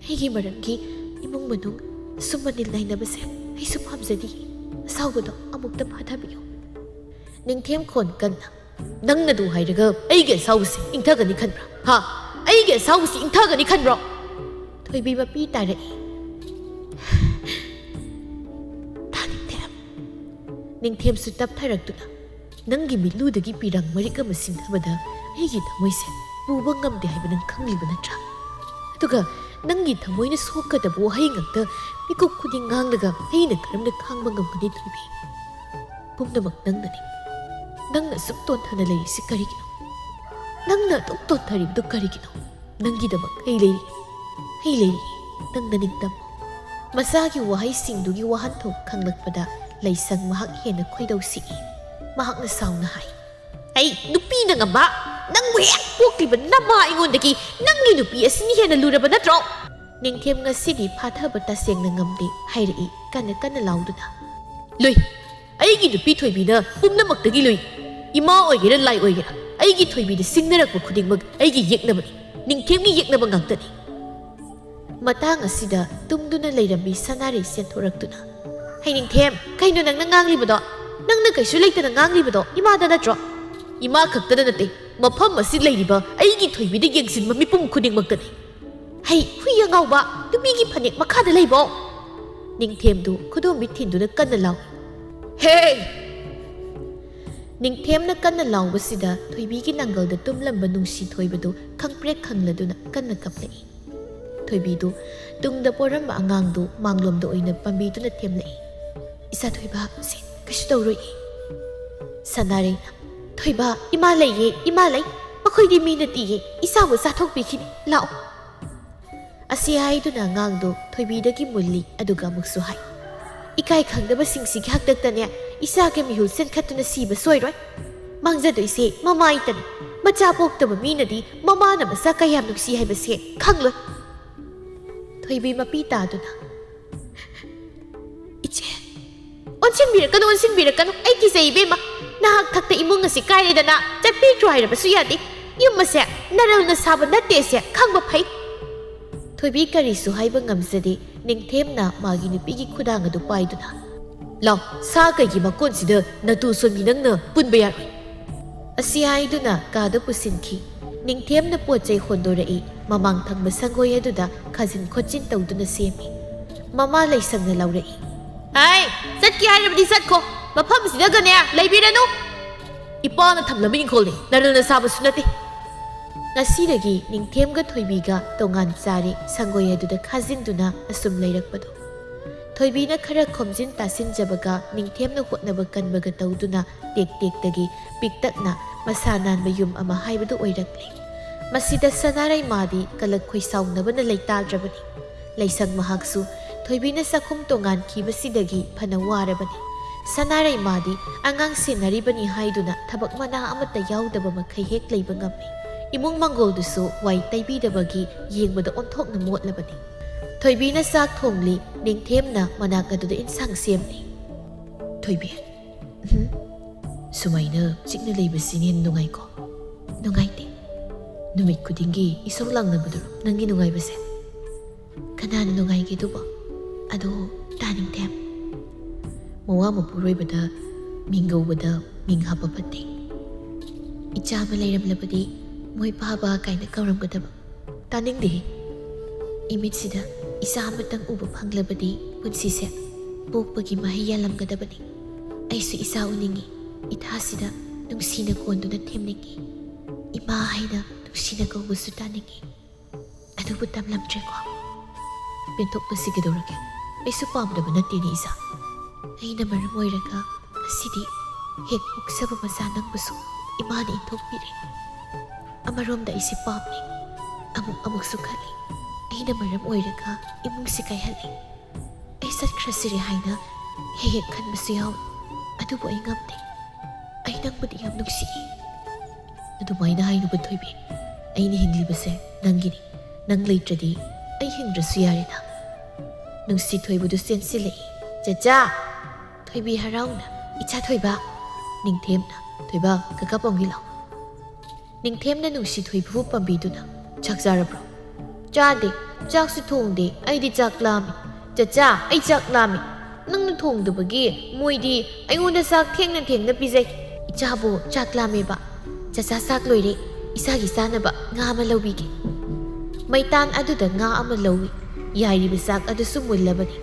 ꯑꯩꯒꯤ ꯃꯔꯝꯒꯤ ꯏꯃꯨꯡ ꯃꯅꯨꯡ ꯑꯁꯨꯝꯕ ꯅꯤꯜ ꯅꯥꯏꯅꯕꯁꯦ ꯑꯩꯁꯨ ꯄꯥꯝꯖꯗꯦ꯫ ꯑꯁꯥꯎꯕꯗꯣ ꯑꯃꯨꯛꯇ ꯐꯥꯊꯕꯤꯌꯨ꯫" ꯅꯤꯡꯊꯦꯝ ꯈꯣꯟ ꯀꯟꯅ, "ꯅꯪꯅꯗꯨ ꯍꯥꯏꯔꯒ ꯑꯩꯒꯤ ꯑꯁꯥꯎꯕꯁꯤ ꯏꯪꯊꯒꯅꯤ ꯈꯟꯕ꯭ꯔꯥ? ꯍꯥ? ꯑꯩꯒꯤ ꯑꯁꯥꯎꯕꯁꯤ ꯏꯪꯊꯒꯅꯤ ꯈꯟꯕ꯭ꯔꯣ?" ꯊꯣꯏꯕꯤ ꯃꯄꯤ ꯇꯥꯔꯛꯏ꯫ "ꯇꯥꯅꯤꯡꯗꯦ꯫" ꯅꯤꯡꯊꯦꯝꯁꯨ ꯇꯞꯊꯔꯛꯇꯨꯅ, "ꯅꯪꯒꯤ ꯃꯤꯠꯂꯨꯗꯒꯤ ꯄꯤꯔꯥꯡ ꯃꯔꯤꯛ ꯑꯃ ꯁꯤꯟꯊꯕꯗ ꯑꯩꯒꯤ ꯊꯃꯣꯏꯁꯦ ꯄꯨꯕ ꯉꯝꯗꯦ ꯍꯥꯏꯕ ꯅꯪ ꯈꯪꯂꯤꯕ ꯅꯠꯇ꯭ꯔꯥ? ꯑꯗꯨꯒ ꯅꯪꯒꯤ ꯊꯃꯣꯏꯅ ꯁꯣꯛꯀꯗꯕ ꯋꯥꯍꯩ ꯉꯥꯛꯇ ꯃꯤꯀꯨꯞ ꯈꯨꯗꯤꯡ ꯉꯥꯡꯂꯒ ꯑꯩꯅ ꯀꯔꯝꯅ ꯈꯥꯡꯕ ꯉꯝꯒꯅꯤ, ꯊꯣꯏꯕꯤ? ꯄꯨꯝꯅꯃꯛ ꯅꯪꯅꯅꯤ꯫ ꯅꯪꯅ ꯑꯁꯨꯛ ꯇꯣꯟꯊꯅ ꯂꯩꯔꯤꯁꯤ ꯀꯔꯤꯒꯤꯅꯣ? ꯅꯪꯅ ꯑꯗꯨꯛ ꯇꯣꯟꯊꯔꯤꯕꯗꯨ ꯀꯔꯤꯒꯤꯅꯣ? ꯅꯪꯒꯤꯗꯃꯛ ꯑꯩ ꯂꯩꯔꯤ꯫ ꯑꯩ ꯂꯩꯔꯤ꯫ ꯅꯪ ꯅꯅꯤꯡꯇꯝꯃꯨ꯫" ꯃꯆꯥꯒꯤ ꯋꯥꯍꯩꯁꯤꯡꯗꯨꯒꯤ ꯋꯥꯍꯟꯊꯣꯛ ꯈꯪꯂꯛꯄꯗ ꯂꯩꯁꯪ ꯃꯍꯥꯛ ꯍꯦꯟꯅ ꯈꯣꯏꯗꯧ ꯁꯤꯛꯏ꯫ ꯃꯍꯥꯛꯅ ꯁꯥꯎꯅ ꯍꯥꯏ, ꯑꯩ ꯅꯨꯄꯤꯅ ꯉꯝꯕ? ꯅꯪꯕꯨ ꯍꯦꯛ ꯄꯣꯛꯂꯤꯕ ꯅꯃꯥ ꯑꯩꯉꯣꯟꯗꯒꯤ ꯅꯪꯒꯤ ꯅꯨꯄꯤ ꯑꯁꯤꯅ ꯍꯦꯟꯅ ꯂꯨꯔꯕ ꯅꯠꯇ꯭ꯔꯣ? ꯅꯤꯡꯊꯦꯝ ꯉꯁꯤꯗꯤ ꯐꯥꯊꯕ ꯇꯁꯦꯡꯅ ꯉꯝꯗꯦ ꯍꯥꯏꯔꯛꯏ ꯀꯟꯅ ꯀꯟꯅ ꯂꯥꯎꯗꯨꯅ꯫ ꯂꯨꯏ꯫ ꯑꯩꯒꯤ ꯅꯨꯄꯤ ꯊꯣꯏꯕꯤꯅ ꯄꯨꯝꯅꯃꯛꯇꯒꯤ ꯂꯨꯏ꯫ ꯏꯃꯥ ꯑꯣꯏꯒꯦꯔꯥ ꯂꯥꯏ ꯑꯣꯏꯒꯦꯔꯥ, ꯑꯩꯒꯤ ꯊꯣꯏꯕꯤꯗ ꯁꯤꯡꯅꯔꯛꯄ ꯈꯨꯗꯤꯡꯃꯛ ꯑꯩꯒꯤ ꯌꯦꯛꯅꯕꯅꯤ꯫ ꯅꯤꯡꯊꯦꯝꯒꯤ ꯌꯦꯛꯅꯕ ꯉꯥꯛꯇꯅꯤ꯫ ꯃꯇꯥꯡ ꯑꯁꯤꯗ ꯇꯨꯝꯗꯨꯅ ꯂꯩꯔꯝꯃꯤ ꯁꯅꯥꯔꯩ ꯆꯦꯟꯊꯣꯔꯛꯇꯨꯅ꯫ "ꯍꯩ ꯅꯤꯡꯊꯦꯝ, ꯀꯩꯅꯣ ꯅꯪꯅ ꯉꯥꯡꯂꯤꯕꯗꯣ? ꯅꯪꯅ ꯀꯩꯁꯨ ꯂꯩꯇꯅ ꯉꯥꯡꯂꯤꯕꯗꯣ ꯏꯃꯥꯗ ꯅꯠꯇ꯭ꯔꯣ? ꯏꯃꯥ ꯈꯛꯇꯗ ꯅꯠꯇꯦ, ꯃꯐꯝ ꯑꯁꯤ ꯂꯩꯔꯤꯕ ꯑꯩꯒꯤ ꯊꯣꯏꯕꯤꯗ ꯌꯦꯡꯁꯤꯟꯕ ꯃꯤꯄꯨꯝ ꯈꯨꯗꯤꯡꯃꯛꯇꯅꯤ꯫ ꯍꯩ, ꯍꯨꯏ ꯑꯉꯥꯎꯕ, ꯅꯨꯄꯤꯒꯤ ꯐꯅꯦꯛ ꯃꯈꯥꯗ ꯂꯩꯕꯣ?" ꯅꯤꯡꯊꯦꯝꯗꯨ ꯈꯨꯗꯣꯝꯕꯤ ꯊꯤꯟꯗꯨꯅ ꯀꯟꯅ ꯂꯥꯎꯏ꯫ "ꯍꯦ!" ꯅꯤꯡꯊꯦꯝꯅ ꯀꯟꯅ ꯂꯥꯎꯕꯁꯤꯗ ꯊꯣꯏꯕꯤꯒꯤ ꯅꯥꯡꯒꯜꯗ ꯇꯨꯝꯂꯝꯕ ꯅꯨꯡꯁꯤ ꯊꯣꯏꯕꯗꯨ ꯈꯪꯄ꯭ꯔꯦꯛ ꯈꯪꯂꯗꯨꯅ ꯀꯟꯅ ꯀꯞꯂꯛꯏ꯫ ꯊꯣꯏꯕꯤꯗꯨ ꯇꯨꯡꯗ ꯄꯣꯔꯝꯕ ꯑꯉꯥꯡꯗꯨ ꯃꯥꯡꯂꯣꯝꯗ ꯑꯣꯏꯅ ꯄꯥꯝꯕꯤꯗꯨꯅ ꯊꯦꯝꯂꯛꯏ꯫ "ꯏꯆꯥ ꯊꯣꯏꯕ, ꯁꯦ, ꯀꯩꯁꯨ ꯇꯧꯔꯣꯏꯌꯦ꯫" ꯁꯅꯥꯔꯩꯅ, "ꯊꯣꯏꯕ, ꯏꯃꯥ ꯂꯩꯌꯦ, ꯏꯃꯥ ꯂꯩ꯫ ꯃꯈꯣꯏꯗꯤ ꯃꯤ ꯅꯠꯇꯤꯌꯦ, ꯏꯆꯥꯕꯨ ꯆꯥꯊꯣꯛꯄꯤꯈꯤꯅꯤ, ꯂꯥꯛꯑꯣ꯫" ꯑꯁꯤ ꯍꯥꯏꯗꯨꯅ ꯑꯉꯥꯡꯗꯨ ꯊꯣꯏꯕꯤꯗꯒꯤ ꯃꯨꯜꯂꯤ, ꯑꯗꯨꯒ ꯑꯃꯨꯛꯁꯨ ꯍꯥꯏ, "ꯏꯀꯥꯏ ꯈꯪꯗꯕꯁꯤꯡꯁꯤꯒꯤ ꯍꯥꯛꯇꯛꯇꯅꯦ ꯏꯆꯥꯒꯤ ꯃꯤꯍꯨꯜ ꯆꯦꯟꯈꯠꯇꯨꯅ ꯁꯤꯕ ꯁꯣꯏꯔꯣꯏ꯫ ꯃꯥꯡꯖꯗꯣꯏꯁꯦ ꯃꯃꯥꯏꯇꯅꯤ꯫ ꯃꯆꯥ ꯄꯣꯛꯇꯕ ꯃꯤꯅꯗꯤ ꯃꯃꯥꯅ ꯃꯆꯥ ꯀꯌꯥꯝ ꯅꯨꯡꯁꯤ ꯍꯥꯏꯕꯁꯦ ꯈꯪꯂꯣꯏ꯫" ꯊꯣꯏꯕꯤ ꯃꯄꯤ ꯇꯥꯗꯨꯅ, "ꯏꯆꯦ, ꯑꯣꯟꯁꯤꯟꯕꯤꯔꯛꯀꯅꯨ, ꯑꯣꯟꯁꯤꯟꯕꯤꯔꯛꯀꯅꯨ꯫ ꯑꯩ ꯀꯤꯖꯩ ꯏꯕꯦꯝꯃ꯫ ꯅꯍꯥꯛ ꯊꯛꯇ ꯏꯃꯨꯡ ꯑꯁꯤ ꯀꯥꯏꯔꯦꯗꯅ ꯆꯠꯄꯤꯈ꯭ꯔꯣ ꯍꯥꯏꯔꯕꯁꯨ ꯌꯥꯗꯦ꯫ ꯌꯨꯝ ꯑꯁꯦ ꯅꯔꯜꯅ ꯁꯥꯕ ꯅꯠꯇꯦꯁꯦ ꯈꯪꯕ ꯐꯩ꯫" ꯊꯣꯏꯕꯤ ꯀꯔꯤꯁꯨ ꯍꯥꯏꯕ ꯉꯝꯖꯗꯦ꯫ ꯅꯤꯡꯊꯦꯝꯅ ꯃꯥꯒꯤ ꯅꯨꯄꯤꯒꯤ ꯈꯨꯗꯥꯡ ꯑꯗꯨ ꯄꯥꯏꯗꯨꯅ, "ꯂꯥꯎ, ꯁꯥ ꯀꯩꯒꯤ ꯃꯀꯣꯟꯁꯤꯗ ꯅꯇꯨ ꯁꯣꯟꯕꯤ ꯅꯪꯅ ꯄꯨꯟꯕ ꯌꯥꯔꯣꯏ꯫" ꯑꯁꯤ ꯍꯥꯏꯗꯨꯅ ꯀꯥꯗ ꯄꯨꯁꯤꯟꯈꯤ꯫ ꯅꯤꯡꯊꯦꯝꯅ ꯄꯣꯠ ꯆꯩ ꯍꯣꯟꯗꯣꯔꯛꯏ꯫ ꯃꯃꯥꯡ ꯊꯪꯕ ꯁꯪꯒꯣꯏ ꯑꯗꯨꯗ ꯈꯥꯖꯤꯟ ꯈꯣꯠꯆꯤꯟ ꯇꯧꯗꯨꯅ ꯁꯦꯝꯃꯤ꯫ ꯃꯃꯥ ꯂꯩꯁꯪꯅ ꯂꯥꯎꯔꯛꯏ, "ꯍꯥꯏ, ꯆꯠꯀꯦ ꯍꯥꯏꯔꯕꯗꯤ ꯆꯠꯈꯣ, ꯃꯐꯝꯁꯤꯗꯒꯅꯦ ꯂꯩꯕꯤꯔꯅꯨ꯫ ꯏꯄꯥꯅ ꯊꯝꯂꯝꯕ ꯏꯪꯈꯣꯜꯅꯤ, ꯅꯔꯜꯅ ꯁꯥꯕꯁꯨ ꯅꯠꯇꯦ꯫" ꯉꯁꯤꯗꯒꯤ ꯅꯤꯡꯊꯦꯝꯒ ꯊꯣꯏꯕꯤꯒ ꯇꯣꯉꯥꯟ ꯆꯥꯔꯦ꯫ ꯁꯪꯒꯣꯏ ꯑꯗꯨꯗ ꯈꯥꯖꯤꯟꯗꯨꯅ ꯑꯁꯨꯝ ꯂꯩꯔꯛꯄꯗꯣ ꯊꯣꯏꯕꯤꯅ ꯈꯔ ꯈꯣꯝꯖꯤꯟ ꯇꯥꯁꯤꯟꯖꯕꯒ ꯅꯤꯡꯊꯦꯝꯅ ꯍꯣꯠꯅꯕ ꯀꯟꯕꯒ ꯇꯧꯗꯨꯅ ꯇꯦꯛ ꯇꯦꯛꯇꯒꯤ ꯄꯤꯛꯇꯛꯅ ꯃꯁꯥ ꯅꯥꯟꯕ ꯌꯨꯝ ꯑꯃ ꯍꯥꯏꯕꯗꯨ ꯑꯣꯏꯔꯛꯂꯦ꯫ ꯃꯁꯤꯗ ꯁꯅꯥꯔꯩ ꯃꯥꯗꯤ ꯀꯂꯛ ꯈꯣꯏꯁꯥꯎꯅꯕꯅ ꯂꯩꯇꯥꯗ꯭ꯔꯕꯅꯤ꯫ ꯂꯩꯁꯪ ꯃꯍꯥꯛꯁꯨ ꯊꯣꯏꯕꯤꯅ ꯆꯥꯛꯈꯨꯝ ꯇꯣꯉꯥꯟꯈꯤꯕꯁꯤꯗꯒꯤ ꯐꯅ ꯋꯥꯔꯕꯅꯤ꯫ ꯁꯅꯥꯔꯩꯃꯥꯗꯤ ꯑꯉꯥꯡ ꯁꯦꯟꯅꯔꯤꯕꯅꯤ ꯍꯥꯏꯗꯨꯅ ꯊꯕꯛ ꯃꯅꯥ ꯑꯃꯠꯇ ꯌꯥꯎꯗꯕ ꯃꯈꯩ ꯍꯦꯛ ꯂꯩꯕ ꯉꯝꯃꯤ꯫ ꯏꯃꯨꯡ ꯃꯪꯒꯣꯜꯗꯨꯁꯨ ꯋꯥꯏ ꯇꯩꯕꯤꯗꯕꯒꯤ ꯌꯦꯡꯕꯗ ꯑꯣꯟꯊꯣꯛꯅ ꯃꯣꯠꯂꯕꯅꯤ꯫ ꯊꯣꯏꯕꯤꯅ ꯆꯥꯛ ꯊꯣꯡꯂꯤ, ꯅꯤꯡꯊꯦꯝꯅ ꯃꯅꯥꯛ ꯑꯗꯨꯗ ꯏꯟꯁꯥꯡ ꯁꯦꯝꯂꯤ꯫ "ꯊꯣꯏꯕꯤ, ꯎꯝ? ꯁꯨꯃꯥꯏꯅ ꯆꯤꯛꯅ ꯂꯩꯕꯁꯤꯅ ꯍꯦꯟꯅ ꯅꯨꯡꯉꯥꯏꯀꯣ?" "ꯅꯨꯡꯉꯥꯏꯇꯦ꯫ ꯅꯨꯃꯤꯠ ꯈꯨꯗꯤꯡꯒꯤ ꯏꯁꯧ ꯂꯥꯡꯅꯕꯗꯨꯔꯣ ꯅꯪꯒꯤ ꯅꯨꯡꯉꯥꯏꯕꯁꯦ?" "ꯀꯅꯥꯅ ꯅꯨꯡꯉꯥꯏꯒꯦ ꯑꯗꯨꯕꯣ? ꯑꯗꯣ ꯇꯥꯅꯤꯡꯗꯦ꯫ ꯃꯋꯥ ꯃꯄꯨꯔꯣꯏꯕꯗ ꯃꯤꯡꯒꯧꯕꯗ ꯃꯤꯡ ꯍꯥꯞꯄ ꯐꯠꯇꯦ꯫ ꯏꯆꯥ ꯑꯃ ꯂꯩꯔꯝꯂꯕꯗꯤ ꯃꯣꯏ ꯄꯥꯕ ꯀꯥꯏꯅ ꯀꯧꯔꯝꯒꯗꯕ꯫ ꯇꯥꯅꯤꯡꯗꯦ꯫ ꯏꯃꯤꯠꯁꯤꯗ ꯏꯆꯥ ꯑꯃꯇꯪ ꯎꯕ ꯐꯪꯂꯕꯗꯤ ꯄꯨꯟꯁꯤꯁꯦ ꯄꯣꯛꯄꯒꯤ ꯃꯍꯩ ꯌꯥꯜꯂꯝꯒꯗꯕꯅꯤ꯫ ꯑꯩꯁꯨ ꯏꯆꯥ ꯎꯅꯤꯡꯏ꯫ ꯏꯊꯥꯁꯤꯗ ꯅꯨꯡꯁꯤꯅ ꯀꯣꯟꯗꯨꯅ ꯊꯦꯝꯅꯤꯡꯏ꯫ ꯏꯃꯥ ꯍꯥꯏꯅ ꯅꯨꯡꯁꯤꯅ ꯀꯧꯕꯁꯨ ꯇꯥꯅꯤꯡꯏ꯫ ꯑꯗꯨꯕꯨ ꯇꯝꯂꯝꯗ꯭ꯔꯦꯀꯣ꯫ ꯄꯦꯟꯊꯣꯛꯂꯁꯤ ꯀꯩꯗꯧꯔꯒꯦ? ꯑꯩꯁꯨ ꯄꯥꯝꯗꯕ ꯅꯠꯇꯦꯅꯦ ꯏꯆꯥ꯫ ꯑꯩꯅ ꯃꯔꯝ ꯑꯣꯏꯔꯒ ꯉꯁꯤꯗꯤ ꯍꯦꯛ ꯄꯣꯛꯆꯕ ꯃꯆꯥ ꯅꯪꯕꯨꯁꯨ ꯏꯃꯥꯅ ꯏꯟꯊꯣꯛꯄꯤꯔꯦ꯫ ꯑꯃꯔꯣꯝꯗ ꯑꯩꯁꯦ ꯄꯥꯝꯃꯤ, ꯑꯃꯨꯛ ꯑꯃꯨꯛꯁꯨ ꯈꯜꯂꯤ, ꯑꯩꯅ ꯃꯔꯝ ꯑꯣꯏꯔꯒ ꯏꯃꯨꯡꯁꯦ ꯀꯥꯏꯍꯜꯂꯤ꯫ ꯑꯩ ꯆꯠꯈ꯭ꯔꯁꯤꯔꯦ ꯍꯥꯏꯅ ꯍꯦꯛ ꯍꯦꯛ ꯈꯟꯕꯁꯨ ꯌꯥꯎꯏ꯫ ꯑꯗꯨꯕꯨ ꯑꯩ ꯉꯝꯗꯦ꯫ ꯑꯩ ꯅꯪꯕꯨꯗꯤ ꯌꯥꯝ ꯅꯨꯡꯁꯤꯏ꯫" "ꯑꯗꯨꯃꯥꯏꯅ ꯍꯥꯏꯅꯨꯕ ꯊꯣꯏꯕꯤ꯫ ꯑꯩꯅ ꯍꯤꯡꯂꯤꯕꯁꯦ ꯅꯪꯒꯤꯅꯤ꯫ ꯅꯪ ꯂꯩꯇ꯭ꯔꯗꯤ ꯑꯩ ꯍꯤꯡꯗ꯭ꯔꯁꯨ ꯌꯥꯔꯦꯗ꯫" ꯅꯨꯡꯁꯤ ꯊꯣꯏꯕꯗꯨ ꯆꯦꯟꯁꯤꯜꯂꯛꯏ꯫ "ꯆꯆꯥ!" ꯊꯣꯏꯕꯤ ꯍꯔꯥꯎꯅ, "ꯏꯆꯥ ꯊꯣꯏꯕ!" ꯅꯤꯡꯊꯦꯝꯅ, "ꯊꯣꯏꯕ, ꯀꯀꯥ ꯄꯥꯝꯒꯤ ꯂꯥꯎ꯫" ꯅꯤꯡꯊꯦꯝꯅ ꯅꯨꯡꯁꯤ ꯊꯣꯏꯕꯕꯨ ꯄꯥꯝꯕꯤꯗꯨꯅ, "ꯆꯥꯛ ꯆꯥꯔꯕ꯭ꯔꯣ?" "ꯆꯥꯗꯦ, ꯆꯥꯛꯁꯨ ꯊꯣꯡꯗꯦ, ꯑꯩꯗꯤ ꯆꯥꯛ ꯂꯥꯝꯃꯤ꯫" "ꯆꯆꯥ, ꯑꯩ ꯆꯥꯛ ꯂꯥꯝꯃꯤ꯫ ꯅꯪꯅ ꯊꯣꯡꯗꯕꯒꯤ ꯃꯣꯏꯗꯤ ꯑꯩꯉꯣꯟꯗ ꯆꯥꯛ ꯊꯦꯡꯅ ꯊꯦꯡꯅ ꯄꯤꯖꯩ꯫" "ꯏꯆꯥꯕꯨ ꯆꯥꯛ ꯂꯥꯝꯃꯦꯕ꯫ ꯆꯆꯥ, ꯆꯥꯛ ꯂꯣꯏꯔꯦ, ꯏꯆꯥꯒꯤ ꯆꯥꯅꯕ ꯉꯥ ꯑꯃ ꯂꯧꯕꯤꯒꯦ꯫" ꯃꯩꯇꯥꯟ ꯑꯗꯨꯗ ꯉꯥ ꯑꯃ ꯂꯧꯏ꯫ ꯌꯥꯏꯔꯤꯕ ꯆꯥꯛ ꯑꯗꯨꯁꯨ ꯃꯨꯜꯂꯕꯅꯤ꯫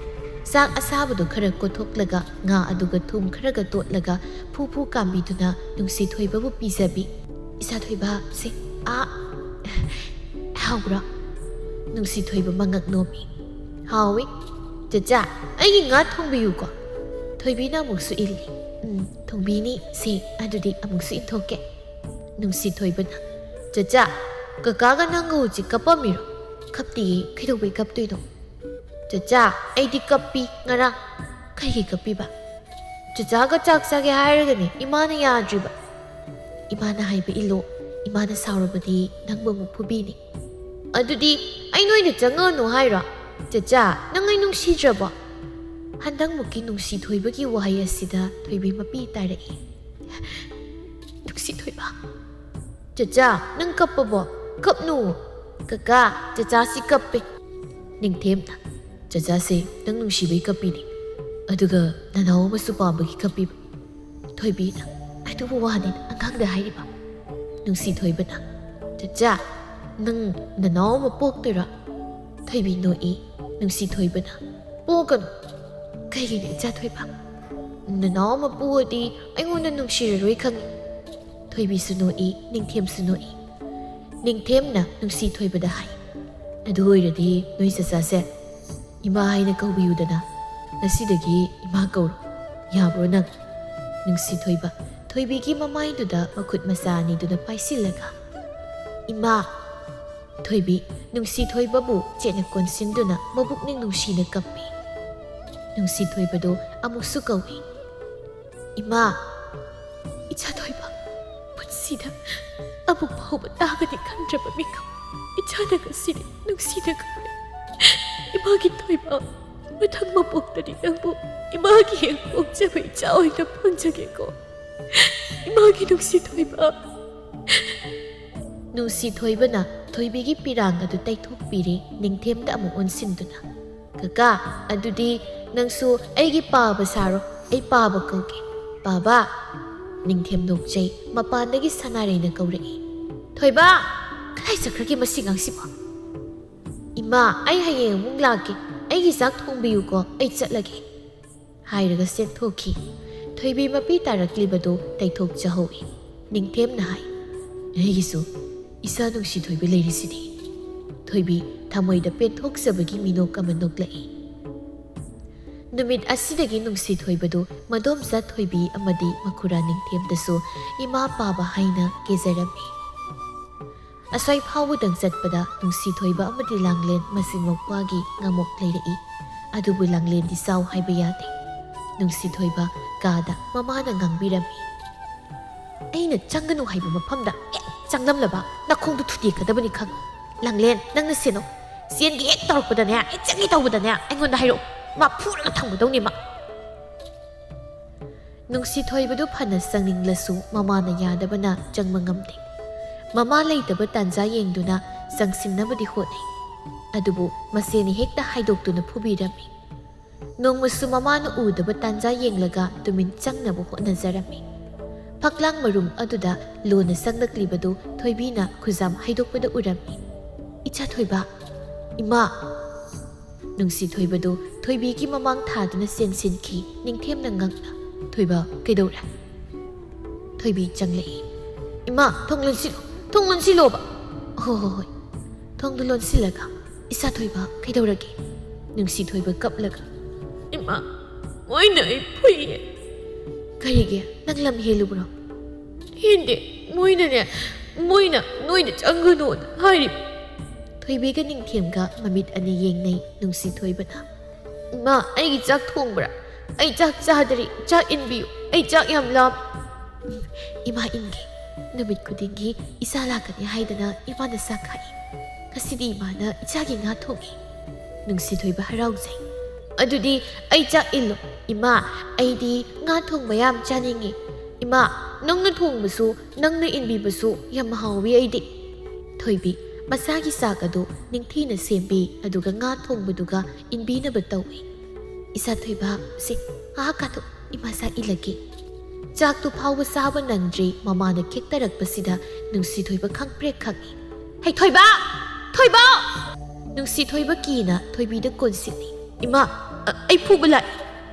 ꯆꯥꯛ ꯑꯁꯥꯕꯗꯨ ꯈꯔ ꯀꯣꯠꯊꯣꯛꯂꯒ ꯉꯥ ꯑꯗꯨꯒ ꯊꯨꯝ ꯈꯔꯒ ꯇꯣꯠꯂꯒ ꯐꯨ ꯐꯨ ꯀꯥꯝꯕꯤꯗꯨꯅ ꯅꯨꯡꯁꯤ ꯊꯣꯏꯕꯕꯨ ꯄꯤꯖꯕꯤ꯫ "ꯏꯆꯥ ꯊꯣꯏꯕ, ꯁꯦ, ꯑꯥ, ꯍꯥꯎꯕ꯭ꯔꯣ?" ꯅꯨꯡꯁꯤ ꯊꯣꯏꯕ ꯃꯉꯛ ꯅꯣꯝꯃꯤ꯫ "ꯍꯥꯎꯏ꯫ ꯆꯆꯥ, ꯑꯩꯒꯤ ꯉꯥ ꯊꯣꯡꯕꯤꯌꯨꯀꯣ꯫" ꯊꯣꯏꯕꯤꯅ ꯑꯃꯨꯛꯁꯨ ꯏꯜꯂꯤ꯫ "ꯎꯝ, ꯊꯣꯡꯕꯤꯅꯤ꯫ ꯁꯦ, ꯑꯗꯨꯗꯤ ꯑꯃꯨꯛꯁꯨ ꯏꯟꯊꯣꯛꯀꯦ꯫" ꯅꯨꯡꯁꯤ ꯊꯣꯏꯕꯅ, "ꯆꯆꯥ, ꯀꯀꯥꯒ ꯅꯪꯒ ꯍꯧꯖꯤꯛ ꯀꯞꯄꯝꯃꯤꯔꯣ?" "ꯀꯞꯇꯤꯌꯦ, ꯀꯩꯗꯧꯕꯩ ꯀꯞꯇꯣꯏꯅꯣ?" "ꯆꯆꯥ, ꯑꯩꯗꯤ ꯀꯞꯄꯤ ꯉꯔꯥꯡ꯫" "ꯀꯔꯤꯒꯤ ꯀꯞꯄꯤꯕ?" ꯆꯆꯥꯒ ꯆꯥꯛ ꯆꯥꯒꯦ ꯍꯥꯏꯔꯒꯅꯦ ꯏꯃꯥꯅ ꯌꯥꯗ꯭ꯔꯤꯕ꯫ ꯏꯃꯥꯅ ꯍꯥꯏꯕ ꯏꯜꯂꯣ, ꯏꯃꯥꯅ ꯁꯥꯎꯔꯕꯗꯤ ꯅꯪꯕꯨ ꯑꯃꯨꯛ ꯐꯨꯕꯤꯅꯤ꯫ ꯑꯗꯨꯗꯤ ꯑꯩ ꯅꯣꯏꯅ ꯆꯪꯉꯛꯑꯅꯨ ꯍꯥꯏꯔꯣ? ꯆꯆꯥ, ꯅꯪ ꯑꯩ ꯅꯨꯡꯁꯤꯗ꯭ꯔꯕꯣ? ꯍꯟꯗꯛꯃꯨꯛꯀꯤ ꯅꯨꯡꯁꯤ ꯊꯣꯏꯕꯒꯤ ꯋꯥꯍꯩ ꯑꯁꯤꯗ ꯊꯣꯏꯕꯤ ꯃꯄꯤ ꯇꯥꯔꯛꯏ꯫ ꯅꯨꯡꯁꯤ ꯊꯣꯏꯕ꯫ ꯆꯆꯥ, ꯅꯪ ꯀꯞꯄꯕꯣ? ꯀꯞꯅꯨ꯫ ꯀꯀꯥ, ꯆꯆꯥꯁꯤ ꯀꯞꯄꯦ꯫ ꯅꯤꯡꯊꯦꯝꯅ, ꯆꯆꯥꯁꯦ ꯅꯪ ꯅꯨꯡꯁꯤꯕꯩ ꯀꯞꯄꯤꯅꯤ, ꯑꯗꯨꯒ ꯅꯅꯥꯎ ꯑꯃꯁꯨ ꯄꯥꯝꯕꯒꯤ ꯀꯞꯄꯤꯕ꯫ ꯊꯣꯏꯕꯤꯅ, ꯑꯗꯨꯕꯨ ꯋꯥꯅꯤ ꯑꯉꯥꯡꯗ ꯍꯥꯏꯔꯤꯕ꯫ ꯅꯨꯡꯁꯤ ꯊꯣꯏꯕꯅ, ꯆꯆꯥ, ꯅꯪ ꯅꯅꯥꯎ ꯑꯃ ꯄꯣꯛꯇꯣꯏꯔꯣ? ꯊꯣꯏꯕꯤ ꯅꯣꯛꯏ꯫ ꯅꯨꯡꯁꯤ ꯊꯣꯏꯕꯅ, ꯄꯣꯛꯀꯅꯨ꯫ ꯀꯩꯒꯤꯅꯣ ꯏꯆꯥ ꯊꯣꯏꯕ? ꯅꯅꯥꯎ ꯑꯃ ꯄꯣꯛꯑꯗꯤ ꯑꯩꯉꯣꯟꯗ ꯅꯨꯡꯁꯤꯔꯔꯣꯏ ꯈꯪꯉꯤ꯫ ꯊꯣꯏꯕꯤꯁꯨ ꯅꯣꯛꯏ, ꯅꯤꯡꯊꯦꯝꯁꯨ ꯅꯣꯛꯏ꯫ ꯅꯤꯡꯊꯦꯝꯅ ꯅꯨꯡꯁꯤ ꯊꯣꯏꯕꯗ ꯍꯥꯏ, ꯑꯗꯨ ꯑꯣꯏꯔꯗꯤ ꯅꯣꯏ ꯆꯆꯥꯁꯦ ꯏꯃꯥ ꯍꯥꯏꯅ ꯀꯧꯕꯤꯌꯨꯗꯅ꯫ ꯉꯁꯤꯗꯒꯤ ꯏꯃꯥ ꯀꯧꯔꯣ꯫ ꯌꯥꯕ꯭ꯔꯣ ꯅꯪ? ꯅꯨꯡꯁꯤ ꯊꯣꯏꯕ ꯊꯣꯏꯕꯤꯒꯤ ꯃꯃꯥꯏꯗꯨꯗ ꯃꯈꯨꯠ ꯃꯆꯥ ꯑꯅꯤꯗꯨꯅ ꯄꯥꯏꯁꯤꯜꯂꯒ, ꯏꯃꯥ! ꯊꯣꯏꯕꯤ ꯅꯨꯡꯁꯤ ꯊꯣꯏꯕꯕꯨ ꯆꯦꯠꯅ ꯀꯣꯟꯁꯤꯟꯗꯨꯅ ꯃꯕꯨꯛꯅꯤꯡ ꯅꯨꯡꯁꯤꯅ ꯀꯞꯄꯤ꯫ ꯅꯨꯡꯁꯤ ꯊꯣꯏꯕꯗꯨ ꯑꯃꯨꯛꯁꯨ ꯀꯧꯏ, ꯏꯃꯥ! ꯏꯆꯥ ꯊꯣꯏꯕ, ꯄꯨꯟꯁꯤꯗ ꯑꯃꯨꯛ ꯐꯥꯎꯕ ꯇꯥꯒꯅꯤ ꯈꯟꯗ꯭ꯔꯕ ꯃꯤꯀꯞ ꯏꯆꯥꯅ ꯉꯁꯤꯗꯤ ꯅꯨꯡꯁꯤꯅ ꯀꯧꯔꯦ꯫ ꯏꯃꯥꯒꯤ ꯊꯣꯏꯕ, ꯃꯊꯪ ꯃꯄꯣꯛꯇꯗꯤ ꯅꯪꯕꯨ ꯏꯃꯥꯒꯤ ꯍꯦꯛ ꯄꯣꯛꯆꯕ ꯏꯆꯥ ꯑꯣꯏꯅ ꯐꯪꯖꯒꯦꯀꯣ꯫ ꯏꯃꯥꯒꯤ ꯅꯨꯡꯁꯤ ꯊꯣꯏꯕ꯫ ꯅꯨꯡꯁꯤ ꯊꯣꯏꯕꯅ ꯊꯣꯏꯕꯤꯒꯤ ꯄꯤꯔꯥꯡ ꯑꯗꯨ ꯇꯩꯊꯣꯛꯄꯤꯔꯦ, ꯅꯤꯡꯊꯦꯝꯗ ꯑꯃꯨꯛ ꯑꯣꯟꯁꯤꯟꯗꯨꯅ, ꯀꯀꯥ, ꯑꯗꯨꯗꯤ ꯅꯪꯁꯨ ꯑꯩꯒꯤ ꯄꯥꯕ ꯁꯥꯔꯣ, ꯑꯩ ꯄꯥꯕ ꯀꯧꯒꯦ꯫ ꯄꯥꯕ! ꯅꯤꯡꯊꯦꯝ ꯅꯣꯛꯆꯩ, ꯃꯄꯥꯟꯗꯒꯤ ꯁꯅꯥꯔꯩꯅ ꯀꯧꯔꯛꯏ, ꯊꯣꯏꯕ! ꯀꯗꯥꯏ ꯆꯠꯈ꯭ꯔꯒꯦ ꯃꯁꯤ ꯑꯉꯥꯡꯁꯤꯕꯣ? ꯏꯃꯥ, ꯑꯩ ꯍꯌꯦꯡ ꯑꯃꯨꯛ ꯂꯥꯛꯀꯦ, ꯑꯩꯒꯤ ꯆꯥꯛ ꯊꯣꯡꯕꯤꯌꯨꯀꯣ, ꯑꯩ ꯆꯠꯂꯒꯦ꯫ ꯍꯥꯏꯔꯒ ꯆꯦꯟꯊꯣꯛꯈꯤ꯫ ꯊꯣꯏꯕꯤ ꯃꯄꯤ ꯇꯥꯔꯛꯂꯤꯕꯗꯨ ꯇꯩꯊꯣꯛꯆꯍꯧꯏ꯫ ꯅꯤꯡꯊꯦꯝꯅ ꯍꯥꯏ, ꯑꯩꯒꯤꯁꯨ ꯏꯆꯥ ꯅꯨꯡꯁꯤ ꯊꯣꯏꯕ ꯂꯩꯔꯤꯁꯤꯗꯤ꯫ ꯊꯣꯏꯕꯤ ꯊꯃꯣꯏꯗ ꯄꯦꯟꯊꯣꯛꯆꯕꯒꯤ ꯃꯤꯅꯣꯛ ꯑꯃ ꯅꯣꯛꯂꯛꯏ꯫ ꯅꯨꯃꯤꯠ ꯑꯁꯤꯗꯒꯤ ꯅꯨꯡꯁꯤ ꯊꯣꯏꯕꯗꯨ ꯃꯗꯣꯝꯆꯥ ꯊꯣꯏꯕꯤ ꯑꯃꯗꯤ ꯃꯈꯨꯔꯥ ꯅꯤꯡꯊꯦꯝꯗꯁꯨ ꯏꯃꯥ ꯄꯥꯕ ꯍꯥꯏꯅ ꯀꯦꯖꯔꯝꯃꯤ꯫ ꯑꯁ꯭ꯋꯥꯏ ꯐꯥꯎꯕꯗꯪ ꯆꯠꯄꯗ ꯅꯨꯡꯁꯤ ꯊꯣꯏꯕ ꯑꯃꯗꯤ ꯂꯥꯡꯂꯦꯟ ꯃꯆꯤꯟ ꯃꯧꯄ꯭ꯋꯥꯒꯤ ꯉꯥꯃꯣꯛ ꯂꯩꯔꯛꯏ꯫ ꯑꯗꯨꯕꯨ ꯂꯥꯡꯂꯦꯟꯗꯤ ꯆꯥꯎ ꯍꯥꯏꯕ ꯌꯥꯗꯦ꯫ ꯅꯨꯡꯁꯤꯊꯣꯏꯕ ꯀꯥꯗ ꯃꯃꯥꯅ ꯉꯥꯡꯕꯤꯔꯝꯃꯤ꯫ "ꯑꯩꯅ ꯆꯪꯒꯅꯨ ꯍꯥꯏꯕ ꯃꯐꯝꯗ ꯍꯦꯛ ꯆꯪꯂꯝꯂꯕ ꯅꯈꯣꯡꯗꯨ ꯊꯨꯗꯦꯛꯀꯗꯕꯅꯤ ꯈꯪ꯫ ꯂꯥꯡꯂꯦꯟ, ꯅꯪꯅ ꯁꯦꯟꯅꯧ꯫ ꯆꯦꯟꯒꯦ ꯍꯦꯛ ꯇꯧꯔꯛꯄꯗꯅꯦ, ꯍꯦꯛ ꯆꯪꯒꯦ ꯇꯧꯕꯗꯅꯦ, ꯑꯩꯉꯣꯟꯗ ꯍꯥꯏꯔꯛꯎ꯫ ꯃꯥ ꯐꯨꯔꯒ ꯊꯝꯒꯗꯧꯅꯦ ꯃꯥ꯫" ꯅꯨꯡꯁꯤꯊꯣꯏꯕꯗꯨ ꯐꯅ ꯆꯪꯅꯤꯡꯂꯁꯨ ꯃꯃꯥꯅ ꯌꯥꯗꯕꯅ ꯆꯪꯕ ꯉꯝꯗꯦ꯫ ꯃꯃꯥ ꯂꯩꯇꯕ ꯇꯥꯟꯖꯥ ꯌꯦꯡꯗꯨꯅ ꯆꯪꯁꯤꯟꯅꯕꯗꯤ ꯍꯣꯠꯅꯩ꯫ ꯑꯗꯨꯕꯨ ꯃꯁꯦꯅ ꯍꯦꯛꯇ ꯍꯥꯏꯗꯣꯛꯇꯨꯅ ꯐꯨꯕꯤꯔꯝꯃꯤ꯫ ꯅꯣꯡꯃꯁꯨ ꯃꯃꯥꯅ ꯎꯗꯕ ꯇꯥꯟꯖꯥ ꯌꯦꯡꯂꯒ ꯇꯨꯃꯤꯟ ꯆꯪꯅꯕ ꯍꯣꯠꯅꯖꯔꯝꯃꯤ꯫ ꯐꯛꯂꯥꯡ ꯃꯔꯨꯝ ꯑꯗꯨꯗ ꯂꯣꯟꯅ ꯆꯪꯂꯛꯂꯤꯕꯗꯨ ꯊꯣꯏꯕꯤꯅ ꯈꯨꯖꯥꯝ ꯍꯩꯗꯣꯛꯄꯗ ꯎꯔꯝꯃꯤ꯫ "ꯏꯆꯥ ꯊꯣꯏꯕ, ꯏꯃꯥ!" ꯅꯨꯡꯁꯤꯊꯣꯏꯕꯗꯨ ꯊꯣꯏꯕꯤꯒꯤ ꯃꯃꯥꯡ ꯊꯥꯗꯨꯅ ꯆꯦꯟꯁꯤꯟꯈꯤ, ꯅꯤꯡꯊꯦꯝꯅ ꯉꯛꯅ꯫ "ꯊꯣꯏꯕ, ꯀꯩꯗꯧꯔꯦ?" ꯊꯣꯏꯕꯤ ꯆꯪꯂꯛꯏ꯫ "ꯏꯃꯥ, ꯊꯣꯡ ꯂꯣꯟꯁꯤꯜꯂꯣ, ꯊꯣꯡ ꯂꯣꯟꯁꯤꯜꯂꯣꯕ꯫" "ꯍꯣ, ꯍꯣ, ꯍꯣꯏ꯫" ꯊꯣꯡꯗꯨ ꯂꯣꯟꯁꯤꯜꯂꯒ, "ꯏꯆꯥ ꯊꯣꯏꯕ, ꯀꯩꯗꯧꯔꯒꯦ?" ꯅꯨꯡꯁꯤꯊꯣꯏꯕ ꯀꯞꯂꯒ, "ꯏꯃꯥ, ꯃꯣꯏꯅ ꯑꯩ ꯐꯨꯏꯌꯦ꯫" "ꯀꯔꯤꯒꯤ? ꯅꯪ ꯂꯝ ꯍꯦꯜꯂꯨꯕ꯭ꯔꯣ?" "ꯍꯦꯟꯗꯦ, ꯃꯣꯏꯅꯅꯦ, ꯃꯣꯏꯅ ꯅꯣꯏꯗ ꯆꯪꯒꯅꯣꯅ ꯍꯥꯏꯔꯤꯕ꯫" ꯊꯣꯏꯕꯤꯒ ꯅꯤꯡꯊꯦꯝꯒ ꯃꯃꯤꯠ ꯑꯅꯤ ꯌꯦꯡꯅꯩ ꯅꯨꯡꯁꯤꯊꯣꯏꯕꯅ꯫ "ꯏꯃꯥ, ꯑꯩꯒꯤ ꯆꯥꯛ ꯊꯣꯡꯕ꯭ꯔꯥ? ꯑꯩ ꯆꯥꯛ ꯆꯥꯗ꯭ꯔꯤ, ꯆꯥꯛ ꯏꯟꯕꯤꯌꯨ, ꯑꯩ ꯆꯥꯛ ꯌꯥꯝ ꯂꯥꯝ꯫" "ꯎꯝ, ꯏꯃꯥ ꯏꯟꯒꯦ꯫ ꯅꯨꯃꯤꯠ ꯈꯨꯗꯤꯡꯒꯤ ꯏꯆꯥ ꯂꯥꯛꯀꯅꯤ ꯍꯥꯏꯗꯅ ꯏꯃꯥꯅ ꯆꯥꯛ ꯈꯥꯛꯏ꯫ ꯉꯁꯤꯗꯤ ꯏꯃꯥꯅ ꯏꯆꯥꯒꯤ ꯉꯥ ꯊꯣꯡꯉꯤ꯫" ꯅꯨꯡꯁꯤꯊꯣꯏꯕ ꯍꯔꯥꯎꯖꯩ꯫ "ꯑꯗꯨꯗꯤ ꯑꯩ ꯆꯥꯛ ꯏꯜꯂꯣ꯫ ꯏꯃꯥ, ꯑꯩꯗꯤ ꯉꯥ ꯊꯣꯡꯕ ꯌꯥꯝ ꯆꯥꯅꯤꯡꯉꯤ꯫ ꯏꯃꯥ, ꯅꯪꯅ ꯊꯣꯡꯕꯁꯨ, ꯅꯪꯅ ꯏꯟꯕꯤꯕꯁꯨ ꯌꯥꯝ ꯍꯥꯎꯋꯤ ꯑꯩꯗꯤ꯫" ꯊꯣꯏꯕꯤ ꯃꯁꯥꯒꯤ ꯆꯥꯛ ꯑꯗꯨ ꯅꯤꯡꯊꯤꯅ ꯁꯦꯝꯕꯤ, ꯑꯗꯨꯒ ꯉꯥ ꯊꯣꯡꯕꯗꯨꯒ ꯏꯟꯕꯤꯅꯕ ꯇꯧꯏ꯫ "ꯏꯆꯥ ꯊꯣꯏꯕ, ꯁꯦ, ꯉꯥꯏꯍꯥꯛ ꯀꯥꯊꯣꯛ, ꯏꯃꯥ ꯆꯥꯛ ꯏꯜꯂꯒꯦ꯫" ꯆꯥꯛꯇꯨ ꯐꯥꯎꯕ ꯆꯥꯕ ꯅꯪꯗ꯭ꯔꯤ, ꯃꯃꯥꯅ ꯈꯦꯛꯇꯔꯛꯄꯁꯤꯗ ꯅꯨꯡꯁꯤꯊꯣꯏꯕ ꯈꯪꯄ꯭ꯔꯦꯛ ꯈꯪꯏ꯫ "ꯍꯩ, ꯊꯣꯏꯕ! ꯊꯣꯏꯕ!" ꯅꯨꯡꯁꯤꯊꯣꯏꯕ ꯀꯤꯅ ꯊꯣꯏꯕꯤꯗ ꯀꯣꯟꯁꯤꯜꯂꯤ꯫ "ꯏꯃꯥ, ꯑ-, ꯑꯩ ꯐꯨꯕ ꯂꯥꯛꯏ!"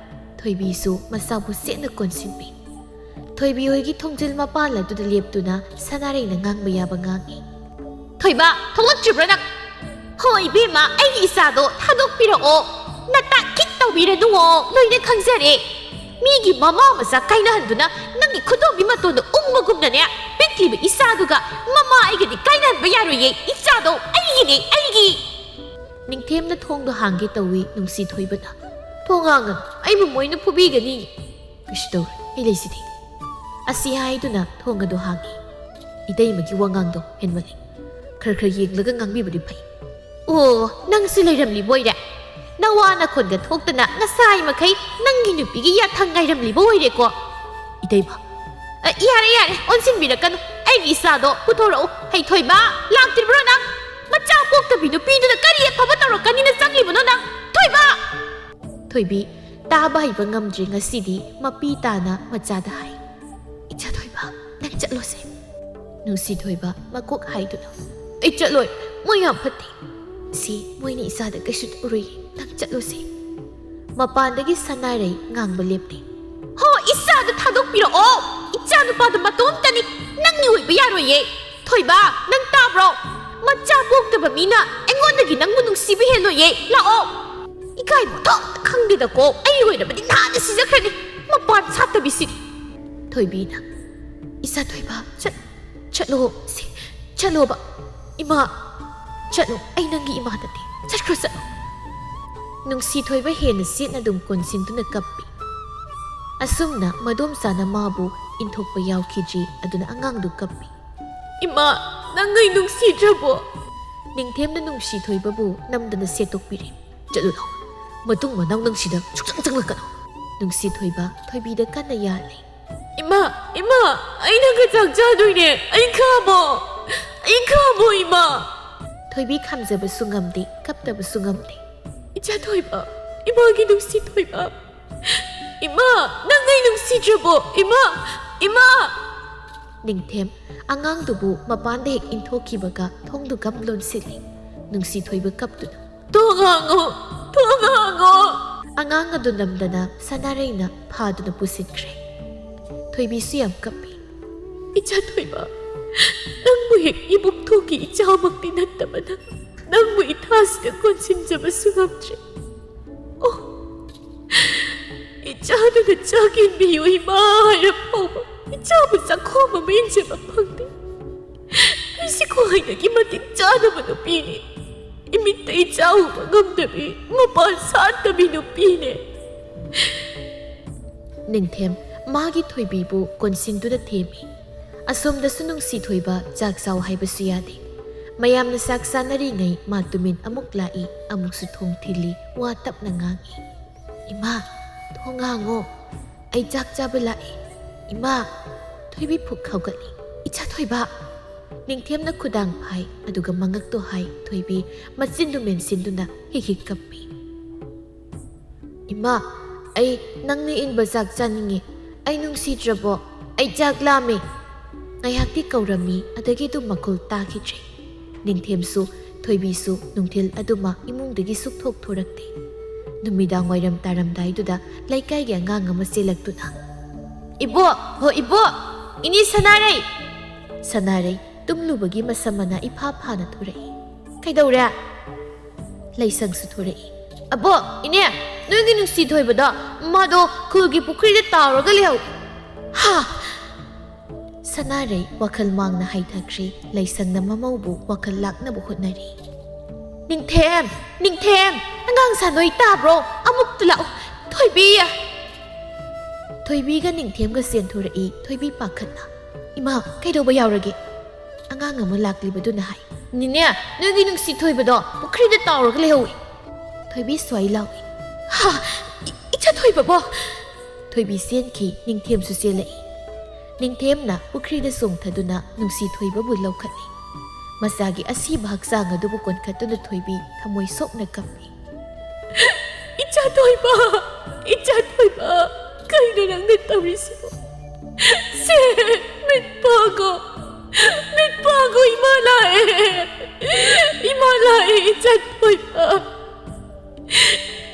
ꯊꯣꯏꯕꯤꯁꯨ ꯃꯆꯥꯕꯨ ꯆꯦꯠꯅ ꯀꯣꯟꯁꯤꯟꯕꯤ꯫ ꯊꯣꯏꯕꯤ ꯍꯣꯏꯒꯤ ꯊꯣꯡꯖꯤꯜ ꯃꯄꯥꯜ ꯑꯗꯨꯗ ꯂꯦꯞꯇꯨꯅ ꯁꯅꯥꯔꯩꯅ ꯉꯥꯡꯕ ꯌꯥꯕ ꯉꯥꯡꯏ꯫ "ꯊꯣꯏꯕ, ꯊꯣꯛꯂꯛꯇ꯭ꯔꯤꯕ꯭ꯔꯥ ꯅꯪ?" "ꯍꯣ ꯏꯕꯦꯝꯃ, ꯑꯩꯒꯤ ꯏꯆꯥꯗꯣ ꯊꯥꯗꯣꯛꯄꯤꯔꯛꯑꯣ꯫ ꯅꯇꯥ ꯈꯤꯛ ꯇꯧꯕꯤꯔꯅꯨꯋꯣ, ꯂꯣꯏꯅ ꯈꯪꯖꯔꯦ꯫ ꯃꯤꯒꯤ ꯃꯃꯥ ꯃꯆꯥ ꯀꯥꯏꯅꯍꯟꯗꯨꯅ ꯅꯪꯒꯤ ꯈꯨꯗꯣꯝꯕꯤ ꯃꯇꯣꯟꯗ ꯎꯪꯕꯒꯨꯝꯅꯅꯦ, ꯄꯤꯛꯂꯤꯕ ꯏꯆꯥꯗꯨꯒ ꯃꯃꯥ ꯑꯩꯒꯗꯤ ꯀꯥꯏꯅꯍꯟꯕ ꯌꯥꯔꯣꯏꯌꯦ꯫ ꯏꯆꯥꯗꯣ ꯑꯩꯒꯤꯅꯦ, ꯑꯩꯒꯤ!" ꯅꯤꯡꯊꯦꯝꯅ ꯊꯣꯡꯗꯣ ꯍꯥꯡꯒꯦ ꯇꯧꯏ ꯅꯨꯡꯁꯤꯊꯣꯏꯕꯅ꯫ ꯊꯣꯡ ꯍꯥꯡꯒꯅꯨ, ꯑꯩꯕꯨ ꯃꯣꯏꯅ ꯐꯨꯕꯤꯒꯅꯤ꯫ "ꯀꯩꯁꯨ ꯇꯧꯔꯣꯏ, ꯑꯩ ꯂꯩꯁꯤꯗꯤ"꯫ ꯑꯁꯤ ꯍꯥꯏꯗꯨꯅ ꯊꯣꯡ ꯑꯗꯨ ꯍꯥꯡꯉꯤ꯫ ꯏꯇꯩꯃꯒꯤ ꯋꯥꯉꯥꯡꯗꯣ ꯍꯦꯟꯃꯜꯂꯤ꯫ ꯈꯔ ꯈꯔ ꯌꯦꯡꯂꯒ ꯉꯥꯡꯕꯤꯕꯗꯤ ꯐꯩ꯫ "ꯑꯣ, ꯅꯪꯁꯨ ꯂꯩꯔꯝꯂꯤꯕ ꯑꯣꯏꯔꯦ꯫ ꯅꯋꯥ ꯅꯈꯣꯟꯒ ꯊꯣꯛꯇꯅ ꯉꯁꯥꯏ ꯃꯈꯩ ꯅꯪꯒꯤ ꯅꯨꯄꯤꯒꯤ ꯌꯥꯊꯪ ꯉꯥꯏꯔꯝꯂꯤꯕ ꯑꯣꯏꯔꯦꯀꯣ"꯫ ꯏꯇꯩꯃ, "ꯑ, ꯌꯥꯔꯦ, ꯌꯥꯔꯦ, ꯑꯣꯟꯁꯤꯟꯕꯤꯔꯛꯀꯅꯨ꯫ ꯑꯩꯒꯤ ꯏꯆꯥꯗꯣ ꯄꯨꯊꯣꯔꯛꯎ꯫ ꯍꯩ ꯊꯣꯏꯕ, ꯂꯥꯛꯇ꯭ꯔꯤꯕ꯭ꯔꯣ ꯅꯪ? ꯃꯆꯥ ꯄꯣꯛꯇꯕꯤ ꯅꯨꯄꯤꯗꯨꯅ ꯀꯔꯤ ꯑꯐꯕ ꯇꯧꯔꯛꯀꯅꯤꯅ ꯆꯪꯂꯤꯕꯅꯣ ꯅꯪ? ꯊꯣꯏꯕ!" ꯊꯣꯏꯕꯤ ꯇꯥꯕ ꯍꯩꯕ ꯉꯝꯗ꯭ꯔꯦ ꯉꯁꯤꯗꯤ꯫ ꯃꯄꯤ ꯇꯥꯅ ꯃꯆꯥꯗ ꯍꯥꯏ, "ꯏꯆꯥ ꯊꯣꯏꯕ, ꯅꯪ ꯆꯠꯂꯣꯁꯦ"꯫ ꯅꯨꯡꯁꯤ ꯊꯣꯏꯕ ꯃꯀꯣꯛ ꯍꯥꯏꯗꯨꯅ, "ꯑꯩ ꯆꯠꯂꯣꯏ, ꯃꯣꯏ ꯌꯥꯝ ꯐꯠꯇꯦ꯫ ꯁꯤ ꯃꯣꯏꯅ ꯏꯆꯥꯗ ꯀꯩꯁꯨ ꯇꯧꯔꯣꯏꯌꯦ, ꯅꯪ ꯆꯠꯂꯣꯁꯦ"꯫ ꯃꯄꯥꯟꯗꯒꯤ ꯁꯅꯥꯔꯩ ꯉꯥꯡꯕ ꯂꯦꯞꯂꯦ꯫ "ꯍꯣ, ꯏꯆꯥꯗꯣ ꯊꯥꯗꯣꯛꯄꯤꯔꯛꯑꯣ! ꯏꯆꯥ ꯅꯨꯄꯥꯗꯣ ꯃꯇꯣꯝꯇꯅꯤ, ꯅꯪꯒꯤ ꯑꯣꯏꯕ ꯌꯥꯔꯣꯏꯌꯦ꯫ ꯊꯣꯏꯕ, ꯅꯪ ꯇꯥꯕ꯭ꯔꯣ? ꯃꯆꯥ ꯄꯣꯛꯇꯕ ꯃꯤꯅ ꯑꯩꯉꯣꯟꯗꯒꯤ ꯅꯪꯕꯨ ꯅꯨꯡꯁꯤꯕ ꯍꯦꯜꯂꯣꯏꯌꯦ꯫ ꯂꯥꯛꯑꯣ"꯫ ꯏꯀꯥꯏꯕ ꯊꯣꯛꯇ ꯈꯪꯗꯦꯗꯀꯣ, ꯑꯩ ꯑꯣꯏꯔꯕꯗꯤ ꯅꯍꯥꯟꯅ ꯁꯤꯖꯈ꯭ꯔꯅꯤ꯫ ꯃꯄꯥꯟ ꯁꯥꯠꯇꯕꯤꯁꯤꯗꯤ꯫ ꯊꯣꯏꯕꯤꯅ, "ꯏꯆꯥ ꯊꯣꯏꯕ, ꯆꯠ-, ꯆꯠꯂꯣ ꯁꯦ, ꯆꯠꯂꯣꯕ꯫ ꯏꯃꯥ, ꯆꯠꯂꯣ, ꯑꯩ ꯅꯪꯒꯤ ꯏꯃꯥ ꯅꯠꯇꯦ꯫ ꯆꯠꯈ꯭ꯔꯣ, ꯆꯠꯂꯣ"꯫ ꯅꯨꯡꯁꯤ ꯊꯣꯏꯕ ꯍꯦꯟꯅ ꯆꯦꯠꯅ ꯑꯗꯨꯝ ꯀꯣꯟꯁꯤꯟꯗꯨꯅ ꯀꯞꯄꯤ꯫ ꯑꯁꯨꯝꯅ ꯃꯗꯣꯝꯆꯥꯅ ꯃꯥꯕꯨ ꯏꯟꯊꯣꯛꯄ ꯌꯥꯎꯈꯤꯗ꯭ꯔꯤ꯫ ꯑꯗꯨꯅ ꯑꯉꯥꯡꯗꯨ ꯀꯞꯄꯤ꯫ "ꯏꯃꯥ, ꯅꯪ ꯑꯩ ꯅꯨꯡꯁꯤꯗ꯭ꯔꯕꯣ?" ꯅꯤꯡꯊꯦꯝꯅ ꯅꯨꯡꯁꯤ ꯊꯣꯏꯕꯕꯨ ꯅꯝꯗꯅ ꯁꯦꯠꯇꯣꯛꯄꯤꯔꯦ꯫ "ꯆꯠꯂꯨ ꯂꯥꯎ꯫ ꯃꯇꯨꯡ ꯃꯅꯥꯎ ꯅꯪ ꯁꯤꯗ ꯁꯨꯛꯆꯪ ꯆꯪꯂꯛꯀꯅꯨ"꯫ ꯅꯨꯡꯁꯤ ꯊꯣꯏꯕ ꯊꯣꯏꯕꯤꯗ ꯀꯟꯅ ꯌꯥꯜꯂꯦ꯫ "ꯏꯃꯥ, ꯏꯃꯥ, ꯑꯩ ꯅꯪꯒ ꯆꯥꯛ ꯆꯥꯗꯣꯏꯅꯦ꯫ ꯑꯩ ꯈꯥꯝꯃꯣ, ꯑꯩ ꯈꯥꯝꯃꯣ, ꯏꯃꯥ"꯫ ꯊꯣꯏꯕꯤ ꯈꯥꯝꯖꯕꯁꯨ ꯉꯝꯗꯦ, ꯀꯞꯇꯕꯁꯨ ꯉꯝꯗꯦ꯫ "ꯏꯆꯥ ꯊꯣꯏꯕ, ꯏꯃꯥꯒꯤ ꯅꯨꯡꯁꯤ ꯊꯣꯏꯕ꯫ ꯏꯃꯥ, ꯅꯪ ꯑꯩ ꯅꯨꯡꯁꯤꯗ꯭ꯔꯕꯣ? ꯏꯃꯥ, ꯏꯃꯥ!" ꯅꯤꯡꯊꯦꯝ ꯑꯉꯥꯡꯗꯨꯕꯨ ꯃꯄꯥꯟꯗ ꯍꯦꯛ ꯏꯟꯊꯣꯛꯈꯤꯕꯒ ꯊꯣꯡꯗꯨ ꯒꯝ ꯂꯣꯟꯁꯤꯜꯂꯤ꯫ ꯅꯨꯡꯁꯤ ꯊꯣꯏꯕ ꯀꯞꯇꯨꯅ, "ꯊꯣꯡ ꯍꯥꯡꯉꯣ! ꯊꯣꯡ ꯍꯥꯡꯉꯣ!" ꯑꯉꯥꯡ ꯑꯗꯨ ꯅꯝꯗꯅ ꯁꯅꯥꯔꯩꯅ ꯐꯥꯗꯨꯅ ꯄꯨꯁꯤꯟꯈ꯭ꯔꯦ꯫ ꯊꯣꯏꯕꯤꯁꯨ ꯌꯥꯝ ꯀꯞꯄꯤ꯫ "ꯏꯆꯥ ꯊꯣꯏꯕ, ꯅꯪꯕꯨ ꯍꯦꯛ ꯏꯕꯨꯡ ꯊꯣꯛꯀꯤ ꯏꯆꯥꯃꯛꯇꯤ ꯅꯠꯇꯕꯅ, ꯅꯪꯕꯨ ꯏꯊꯥꯁꯤꯗ ꯀꯣꯟꯁꯤꯟꯖꯕꯁꯨ ꯉꯝꯗ꯭ꯔꯦ꯫ ꯑꯣ, ꯏꯆꯥꯗꯨꯅ ꯆꯥꯛ ꯏꯟꯕꯤꯌꯨ ꯏꯃꯥ ꯍꯥꯏꯔ ꯐꯥꯎꯕ ꯏꯆꯥꯕꯨ ꯆꯥꯛꯈꯣꯝ ꯑꯃ ꯏꯟꯖꯕ ꯐꯪꯗꯦ꯫ ꯑꯩꯁꯤ ꯈ꯭ꯋꯥꯏꯗꯒꯤ ꯃꯇꯤꯛ ꯆꯥꯗꯕ ꯅꯨꯄꯤꯅꯤ꯫ ꯏꯃꯤꯠꯇ ꯏꯆꯥ ꯎꯕ ꯉꯝꯗꯕꯤ, ꯃꯄꯥꯟ ꯁꯥꯠꯇꯕꯤ ꯅꯨꯄꯤꯅꯦ꯫ ꯅꯤꯡꯊꯦꯝ ꯃꯥꯒꯤ ꯊꯣꯏꯕꯤꯕꯨ ꯀꯣꯟꯁꯤꯟꯗꯨꯅ ꯊꯦꯝꯃꯤ꯫ ꯑꯁꯣꯝꯗꯁꯨ ꯅꯨꯡꯁꯤ ꯊꯣꯏꯕ ꯆꯥꯛ ꯆꯥꯎ ꯍꯥꯏꯕꯁꯨ ꯌꯥꯗꯦ꯫ ꯃꯌꯥꯝꯅ ꯆꯥꯛ ꯆꯥꯅꯔꯤꯉꯩ ꯃꯥ ꯇꯨꯃꯤꯟ ꯑꯃꯨꯛ ꯂꯥꯛꯏ, ꯑꯃꯨꯛꯁꯨ ꯊꯣꯡ ꯊꯤꯜꯂꯤ, ꯋꯥ ꯇꯞꯅ ꯉꯥꯡꯏ꯫ "ꯏꯃꯥ, ꯊꯣꯡ ꯍꯥꯡꯉꯣ꯫ ꯑꯩ ꯆꯥꯛ ꯆꯥꯕ ꯂꯥꯛꯏ꯫ ꯏꯃꯥ!" ꯊꯣꯏꯕꯤ ꯐꯨꯛ ꯍꯧꯒꯠꯂꯤ꯫ "ꯏꯆꯥ ꯊꯣꯏꯕ!" ꯅꯤꯡꯊꯦꯝꯅ ꯈꯨꯗꯥꯡ ꯐꯥꯏ, ꯑꯗꯨꯒ ꯃꯉꯛꯇꯣ ꯍꯥꯏ꯫ ꯊꯣꯏꯕꯤ ꯃꯆꯤꯟꯗꯨ ꯃꯦꯟꯁꯤꯟꯗꯨꯅ ꯍꯤꯛ ꯍꯤꯛ ꯀꯞꯄꯤ꯫ "ꯏꯃꯥ, ꯑꯩ ꯅꯪꯅ ꯏꯟꯕ ꯆꯥꯛ ꯆꯥꯅꯤꯡꯉꯤ꯫ ꯑꯩ ꯅꯨꯡꯁꯤꯗ꯭ꯔꯕꯣ? ꯑꯩ ꯆꯥꯛ ꯂꯥꯝꯃꯦ!" ꯉꯥꯏꯍꯥꯛꯇꯤ ꯀꯧꯔꯝꯃꯤ, ꯑꯗꯒꯤ ꯑꯗꯨꯝ ꯃꯈꯣꯜ ꯇꯥꯈꯤꯗ꯭ꯔꯦ꯫ ꯅꯤꯡꯊꯦꯝꯁꯨ ꯊꯣꯏꯕꯤꯁꯨ ꯅꯨꯡꯊꯤꯜ ꯑꯗꯨꯃ ꯏꯃꯨꯡꯗꯒꯤ ꯁꯨꯛꯊꯣꯛ ꯊꯣꯔꯛꯇꯦ꯫ ꯅꯨꯃꯤꯗꯥꯡ ꯋꯥꯏꯔꯝ ꯇꯥꯔꯝꯗꯥꯏꯗꯨꯗ ꯂꯩꯀꯥꯏꯒꯤ ꯑꯉꯥꯡ ꯑꯃ ꯆꯦꯜꯂꯛꯇꯨꯅ, "ꯏꯕꯣꯛ! ꯍꯣ ꯏꯕꯣꯛ! ꯏꯅꯦ ꯁꯅꯥꯔꯩ!" ꯁꯅꯥꯔꯩ ꯇꯨꯝꯂꯨꯕꯒꯤ ꯃꯁꯝ ꯃꯅꯥ ꯏꯐꯥ ꯐꯥꯅ ꯊꯣꯔꯛꯏ꯫ "ꯀꯩꯗꯧꯔꯦ?" ꯂꯩꯁꯪꯁꯨ ꯊꯣꯔꯛꯏ꯫ "ꯑꯕꯣꯛ, ꯏꯅꯦ, ꯅꯣꯏꯒꯤ ꯅꯨꯡꯁꯤ ꯊꯣꯏꯕꯗꯣ, ꯃꯥꯗꯣ ꯈꯨꯜꯒꯤ ꯄꯨꯈ꯭ꯔꯤꯗ ꯇꯥꯎꯔꯒ ꯂꯩꯍꯧ꯫" "ꯍꯥ!" ꯁꯅꯥꯔꯩ ꯋꯥꯈꯜ ꯃꯥꯡꯅ ꯍꯥꯏꯊꯈ꯭ꯔꯦ꯫ ꯂꯩꯁꯪꯅ ꯃꯃꯧꯕꯨ ꯋꯥꯈꯜ ꯂꯥꯛꯅꯕ ꯍꯣꯠꯅꯔꯤ꯫ "ꯅꯤꯡꯊꯦꯝ! ꯅꯤꯡꯊꯦꯝ! ꯑꯉꯥꯡ ꯁꯥꯅꯣꯏ ꯇꯥꯕ꯭ꯔꯣ? ꯑꯃꯨꯛꯇ ꯂꯥꯛꯎ꯫ ꯊꯣꯏꯕꯤ!" ꯊꯣꯏꯕꯤꯒ ꯅꯤꯡꯊꯦꯝꯒ ꯆꯦꯟꯊꯣꯔꯛꯏ꯫ ꯊꯣꯏꯕꯤ ꯄꯥꯈꯠꯅ, "ꯏꯃꯥ, ꯀꯩꯗꯧꯕ ꯌꯥꯎꯔꯒꯦ?" ꯑꯉꯥꯡ ꯑꯃ ꯂꯥꯛꯂꯤꯕꯗꯨꯅ ꯍꯥꯏ, "ꯅꯤꯅꯦ, ꯅꯣꯏꯒꯤ ꯅꯨꯡꯁꯤ ꯊꯣꯏꯕꯗꯣ ꯄꯨꯈ꯭ꯔꯤꯗ ꯇꯥꯎꯔꯒ ꯂꯩꯍꯧꯏ꯫" ꯊꯣꯏꯕꯤ ꯁ꯭ꯋꯥꯏ ꯂꯥꯎꯏ꯫ "ꯍꯥ! ꯏ-, ꯏꯆꯥ ꯊꯣꯏꯕꯕꯣ?" ꯊꯣꯏꯕꯤ ꯆꯦꯟꯈꯤ, ꯅꯤꯡꯊꯦꯝꯁꯨ ꯆꯦꯜꯂꯛꯏ꯫ ꯅꯤꯡꯊꯦꯝꯅ ꯄꯨꯈ꯭ꯔꯤꯗ ꯆꯣꯡꯊꯗꯨꯅ ꯅꯨꯡꯁꯤ ꯊꯣꯏꯕꯕꯨ ꯂꯧꯈꯠꯂꯤ꯫ ꯃꯆꯥꯒꯤ ꯑꯁꯤꯕ ꯍꯛꯆꯥꯡ ꯑꯗꯨꯕꯨ ꯀꯣꯟꯈꯠꯇꯨꯅ ꯊꯣꯏꯕꯤ ꯊꯃꯣꯏ ꯁꯣꯛꯅ ꯀꯞꯄꯤ꯫ "ꯏꯆꯥ ꯊꯣꯏꯕ! ꯏꯆꯥ ꯊꯣꯏꯕ! ꯀꯩꯅꯣ ꯅꯪꯅ ꯇꯧꯔꯤꯁꯤꯕꯣ? ꯁꯦ, ꯃꯤꯠ ꯄꯥꯡꯉꯣ! ꯃꯤꯠ ꯄꯥꯡꯉꯣ! ꯏꯃꯥ ꯂꯥꯛꯑꯦ! ꯏꯃꯥ ꯂꯥꯛꯑꯦ, ꯏꯆꯥ ꯊꯣꯏꯕ!"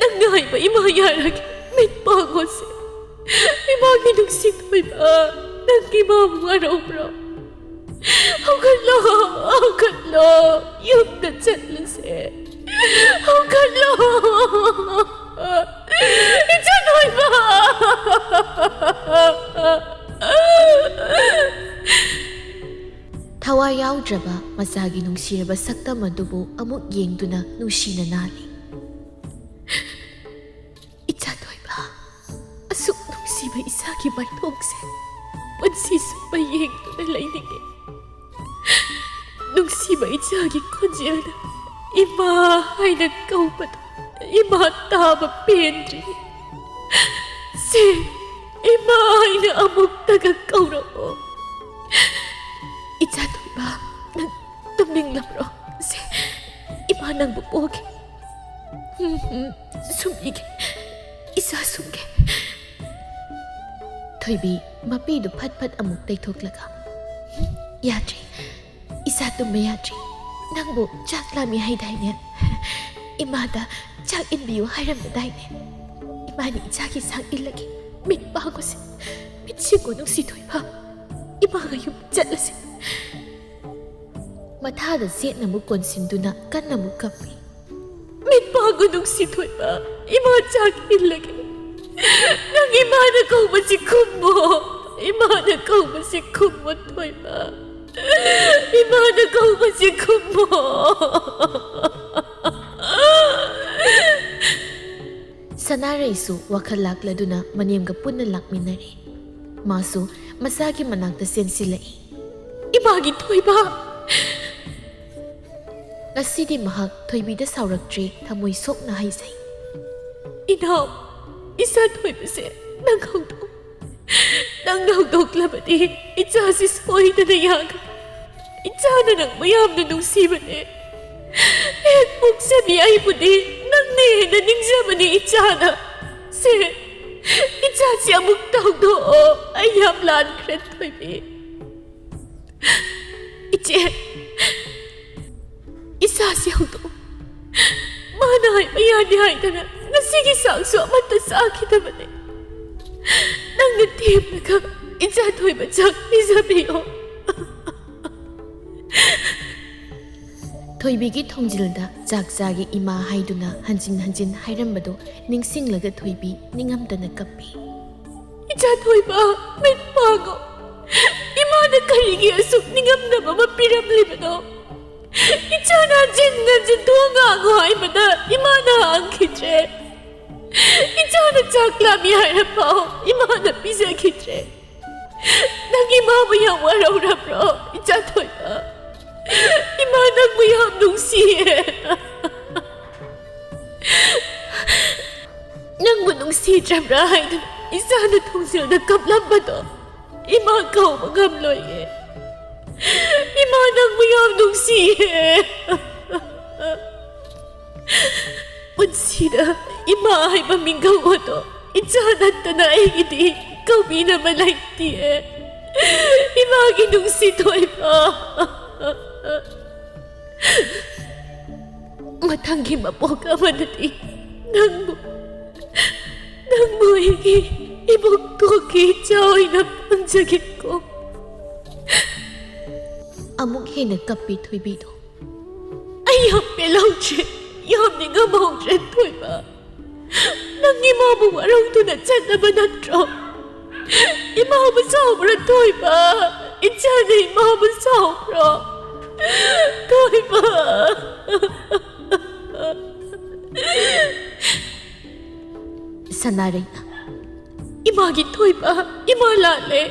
"ꯅꯪꯅ ꯍꯥꯏꯕ ꯏꯃꯥ ꯌꯥꯔꯒꯦ꯫ ꯃꯤꯠ ꯄꯥꯡꯉꯣꯁꯦ꯫ ꯏꯃꯥꯒꯤ ꯅꯨꯡꯁꯤ ꯊꯣꯏꯕ, ꯅꯪꯒꯤ ꯏꯃꯥꯕꯨ ꯋꯥꯔꯧꯕ꯭ꯔꯣ? ꯍꯧꯒꯠꯂꯣ, ꯍꯧꯒꯠꯂꯣ, ꯌꯨꯝꯗ ꯆꯠꯂꯁꯦ꯫ ꯍꯧꯒꯠꯂꯣ, ꯏꯆꯥ ꯊꯣꯏꯕ!" ꯊꯋꯥꯏ ꯌꯥꯎꯗ꯭ꯔꯕ ꯃꯆꯥꯒꯤ ꯅꯨꯡꯁꯤꯔꯕ ꯁꯛꯇꯝ ꯑꯗꯨꯕꯨ ꯑꯃꯨꯛ ꯌꯦꯡꯗꯨꯅ ꯅꯨꯡꯁꯤꯅ ꯅꯥꯜꯂꯤ꯫ "ꯏꯆꯥ ꯊꯣꯏꯕ, ꯑꯁꯨꯛ ꯅꯨꯡꯁꯤꯕ ꯏꯆꯥꯒꯤ ꯃꯥꯏꯊꯣꯡꯁꯦ ꯄꯨꯟꯁꯤ ꯆꯨꯞꯄ ꯌꯦꯡꯗꯨꯅ ꯂꯩꯅꯤꯡꯉꯤ꯫ ꯅꯨꯡꯁꯤꯕ ꯏꯆꯥꯒꯤ ꯈꯣꯟꯖꯦꯜꯗ ꯏꯃꯥ ꯍꯥꯏꯅ ꯀꯧꯕꯗꯣ ꯏꯃꯥ ꯇꯥꯕ ꯄꯦꯟꯗ꯭ꯔꯤ꯫ ꯁꯦ, ꯏꯃꯥ ꯍꯥꯏꯅ ꯑꯃꯨꯛꯇꯒ ꯀꯧꯔꯛꯑꯣ꯫ ꯏꯆꯥ ꯊꯣꯏꯕ, ꯅꯪ ꯇꯨꯝꯅꯤꯡꯂꯕ꯭ꯔꯣ? ꯁꯦ, ꯏꯃꯥ ꯅꯪꯕꯨ ꯄꯣꯒꯦ꯫ ꯎꯝ, ꯎꯝ, ꯁꯨꯝ ꯏꯒꯦ꯫ ꯏꯆꯥ ꯁꯨꯝꯒꯦ꯫" ꯊꯣꯏꯕꯤ ꯃꯄꯤꯗꯨ ꯐꯠ ꯐꯠ ꯑꯃꯨꯛ ꯇꯩꯊꯣꯛꯂꯒ, "ꯌꯥꯗ꯭ꯔꯤ, ꯏꯆꯥ ꯇꯨꯝꯕ ꯌꯥꯗ꯭ꯔꯤ꯫ ꯅꯪꯕꯨ ꯆꯥꯛ ꯂꯥꯝꯃꯤ ꯍꯥꯏꯗꯥꯏꯅꯦ? ꯏꯃꯥꯗ ꯆꯥꯛ ꯏꯟꯕꯤꯌꯨ ꯍꯥꯏꯔꯝꯕꯗꯥꯏꯅꯦ? ꯏꯃꯥꯅ ꯏꯆꯥꯒꯤ ꯆꯥꯛ ꯏꯜꯂꯒꯦ꯫ ꯃꯤꯠ ꯄꯥꯡꯉꯨꯁꯦ, ꯃꯤꯠ ꯁꯤꯡꯉꯨ ꯅꯨꯡꯁꯤ ꯊꯣꯏꯕ꯫ ꯏꯃꯥꯒ ꯌꯨꯝ ꯆꯠꯂꯁꯤ꯫" ꯃꯊꯥꯗ ꯆꯦꯠꯅ ꯑꯃꯨꯛ ꯀꯣꯟꯁꯤꯟꯗꯨꯅ ꯀꯟꯅ ꯑꯃꯨꯛ ꯀꯞꯄꯤ꯫ "ꯃꯤꯠ ꯄꯥꯡꯉꯨ ꯅꯨꯡꯁꯤ ꯊꯣꯏꯕ, ꯏꯃꯥ ꯆꯥꯛ ꯏꯜꯂꯒꯦ꯫ ꯅꯪ ꯏꯃꯥꯅ ꯀꯧꯕꯁꯤ ꯈꯨꯝꯃꯣ, ꯏꯃꯥꯅ ꯀꯧꯕꯁꯤ ꯈꯨꯝꯃꯣ ꯊꯣꯏꯕ, ꯏꯃꯥꯅ ꯀꯧꯕꯁꯤ ꯈꯨꯝꯃꯣ꯫" ꯁꯅꯥꯔꯩꯁꯨ ꯋꯥꯈꯜ ꯂꯥꯛꯂꯗꯨꯅ ꯃꯅꯦꯝꯒ ꯄꯨꯟꯅ ꯂꯥꯛꯃꯤꯟꯅꯔꯦ꯫ ꯃꯥꯁꯨ ꯃꯆꯥꯒꯤ ꯃꯅꯥꯛꯇ ꯆꯦꯟꯁꯤꯜꯂꯛꯏ꯫ "ꯏꯃꯥꯒꯤ ꯊꯣꯏꯕ!" ꯉꯁꯤꯗꯤ ꯃꯍꯥꯛ ꯊꯣꯏꯕꯤꯗ ꯁꯥꯎꯔꯛꯇ꯭ꯔꯦ, ꯊꯃꯣꯏ ꯁꯣꯛꯅ ꯍꯥꯏꯖꯩ꯫ "ꯏꯅꯥꯎ, ꯏꯆꯥ ꯊꯣꯏꯕꯁꯦ ꯅꯪ ꯍꯧꯗꯣꯛ꯫ ꯅꯪꯅ ꯍꯧꯗꯣꯛꯂꯕꯗꯤ ꯏꯆꯥꯁꯤ ꯁꯣꯏꯗꯅ ꯌꯥꯒꯅꯤ꯫ ꯏꯆꯥꯅ ꯅꯪꯕꯨ ꯌꯥꯝꯅ ꯅꯨꯡꯁꯤꯕꯅꯦ꯫ ꯍꯦꯛ ꯄꯣꯛꯆꯕꯤ ꯑꯩꯕꯨꯗꯤ ꯅꯪꯅ ꯍꯦꯟꯅ ꯅꯤꯡꯖꯕꯅꯤ ꯏꯆꯥꯅ꯫ ꯁꯦ, ꯏꯆꯥꯁꯤ ꯑꯃꯨꯛꯇ ꯍꯧꯗꯣꯛꯑꯣ꯫ ꯑꯩ ꯌꯥꯝ ꯂꯥꯟꯈ꯭ꯔꯦ ꯊꯣꯏꯕꯤ꯫" "ꯏꯆꯦ, ꯏꯆꯥꯁꯤ ꯍꯧꯗꯣꯛꯎ꯫ ꯃꯥꯅ ꯍꯥꯏꯕ ꯌꯥꯗꯦ ꯍꯥꯏꯗꯅ ꯉꯁꯤꯒꯤ ꯆꯥꯛꯁꯨ ꯑꯃꯠꯇ ꯆꯥꯈꯤꯗꯕꯅꯦ꯫ ꯅꯪꯅ ꯊꯦꯝꯂꯒ ꯏꯆꯥ ꯊꯣꯏꯕ ꯆꯥꯛ ꯄꯤꯖꯕꯤꯌꯣ꯫" ꯊꯣꯏꯕꯤꯒꯤ ꯊꯣꯡꯖꯤꯜꯗ "ꯆꯥꯛ ꯆꯥꯒꯦ ꯏꯃꯥ" ꯍꯥꯏꯗꯨꯅ ꯍꯟꯖꯤꯟ ꯍꯟꯖꯤꯟ ꯍꯥꯏꯔꯝꯕꯗꯨ ꯅꯤꯡꯁꯤꯡꯂꯒ ꯊꯣꯏꯕꯤ ꯅꯤꯡꯉꯝꯗꯅ ꯀꯞꯄꯤ꯫ "ꯏꯆꯥ ꯊꯣꯏꯕ, ꯃꯤꯠ ꯄꯥꯡꯉꯣ꯫ ꯏꯃꯥꯅ ꯀꯔꯤꯒꯤ ꯑꯁꯨꯛ ꯅꯤꯡꯉꯝ ꯈꯪꯗꯕ ꯑꯃ ꯄꯤꯔꯝꯂꯤꯕꯅꯣ? ꯏꯆꯥꯅ ꯍꯟꯖꯤꯟ ꯍꯟꯖꯤꯟ ꯊꯣꯡ ꯉꯥꯡꯉꯨ ꯍꯥꯏꯕꯗ ꯏꯃꯥꯅ ꯍꯥꯡꯈꯤꯗ꯭ꯔꯦ꯫ ꯏꯆꯥꯅ ꯆꯥꯛ ꯂꯥꯝꯃꯤ ꯍꯥꯏꯔꯐꯥꯎ ꯏꯃꯥꯅ ꯄꯤꯖꯈꯤꯗ꯭ꯔꯦ꯫ ꯅꯪ ꯏꯃꯥꯕꯨ ꯌꯥꯝ ꯋꯥꯔꯧꯔꯕ꯭ꯔꯣ, ꯏꯆꯥ ꯊꯣꯏꯕ? ꯏꯃꯥ ꯅꯪꯕꯨ ꯌꯥꯝ ꯅꯨꯡꯁꯤꯌꯦ꯫ ꯅꯪꯕꯨ ꯅꯨꯡꯁꯤꯗ꯭ꯔꯕ꯭ꯔꯥ ꯍꯥꯏꯗꯨꯅ ꯏꯆꯥꯅ ꯊꯣꯡꯖꯤꯜꯗ ꯀꯞꯂꯝꯕꯗꯣ ꯏꯃꯥ ꯀꯧꯕ ꯉꯝꯂꯣꯏꯌꯦ꯫ ꯏꯃꯥ ꯅꯪꯕꯨ ꯌꯥꯝ ꯅꯨꯡꯁꯤꯌꯦ꯫ ꯄꯨꯟꯁꯤꯗ ꯏꯃꯥ ꯍꯥꯏꯕ ꯃꯤꯡꯒꯧ ꯑꯗꯣ ꯏꯆꯥ ꯅꯠꯇꯅ ꯑꯩꯒꯤꯗꯤ ꯀꯧꯕꯤꯅꯕ ꯂꯩꯇꯦ꯫ ꯏꯃꯥꯒꯤ ꯅꯨꯡꯁꯤ ꯊꯣꯏꯕ꯫ ꯃꯊꯪꯒꯤ ꯃꯄꯣꯛ ꯑꯃꯗꯗꯤ ꯅꯪꯕꯨ, ꯅꯪꯕꯨ ꯑꯩꯒꯤ ꯏꯕꯣꯛ ꯊꯣꯛꯀꯤ ꯏꯆꯥ ꯑꯣꯏꯅ ꯐꯪꯖꯒꯦꯀꯣ꯫ ꯑꯃꯨꯛ ꯍꯦꯟꯅ ꯀꯞꯄꯤ ꯊꯣꯏꯕꯤꯗꯣ꯫ ꯑꯩ ꯌꯥꯝ ꯄꯦꯜꯍꯧꯗ꯭ꯔꯦ, ꯌꯥꯝ ꯅꯤꯡꯉꯝꯍꯧꯗ꯭ꯔꯦ ꯊꯣꯏꯕ꯫ ꯅꯪ ꯏꯃꯥꯕꯨ ꯋꯥꯔꯧꯗꯨꯅ ꯆꯠꯂꯕ ꯅꯠꯇ꯭ꯔꯣ? ꯏꯃꯥꯕꯨ ꯁꯥꯎꯕ꯭ꯔꯥ ꯊꯣꯏꯕ? ꯏꯆꯥꯅ ꯏꯃꯥꯕꯨ ꯁꯥꯎꯕ꯭ꯔꯣ? ꯊꯣꯏꯕ꯫ ꯁꯅꯥꯔꯩꯅ, ꯏꯃꯥꯒꯤ ꯊꯣꯏꯕ, ꯏꯃꯥ ꯂꯥꯜꯂꯦ꯫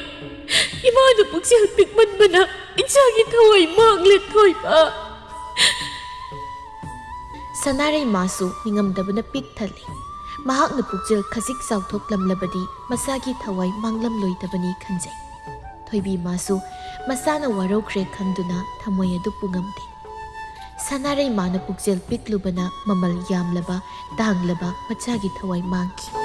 ꯏꯃꯥꯅ ꯄꯨꯛꯆꯦꯜ ꯄꯤꯛꯃꯟꯕꯅ ꯏꯆꯥꯒꯤ ꯊꯋꯥꯏ ꯃꯥꯡꯂꯦ ꯊꯣꯏꯕ꯫ ꯁꯅꯥꯔꯩ ꯃꯥꯁꯨ ꯅꯤꯡꯉꯝꯗꯕꯅ ꯄꯤꯛ ꯊꯜꯂꯤ꯫ ꯃꯍꯥꯛꯅ ꯄꯨꯛꯆꯦꯜ ꯈꯖꯤꯛ ꯆꯥꯎꯊꯣꯛꯂꯝꯂꯕꯗꯤ ꯃꯁꯥꯒꯤ ꯊꯋꯥꯏ ꯃꯥꯡꯂꯝꯂꯣꯏꯗꯕꯅꯤ ꯈꯟꯖꯩ꯫ ꯊꯣꯏꯕꯤ ꯃꯥꯁꯨ ꯃꯁꯥꯅ ꯋꯥꯔꯧꯈ꯭ꯔꯦ ꯈꯟꯗꯨꯅ ꯊꯃꯣꯏ ꯑꯗꯨ ꯄꯨꯉꯝꯗꯦ꯫ ꯁꯅꯥꯔꯩ ꯃꯥꯅ ꯄꯨꯛꯆꯦꯜ ꯄꯤꯛꯂꯨꯕꯅ ꯃꯃꯜ ꯌꯥꯝꯂꯕ, ꯇꯥꯡꯂꯕ ꯃꯆꯥꯒꯤ ꯊꯋꯥꯏ ꯃꯥꯡꯈꯤ꯫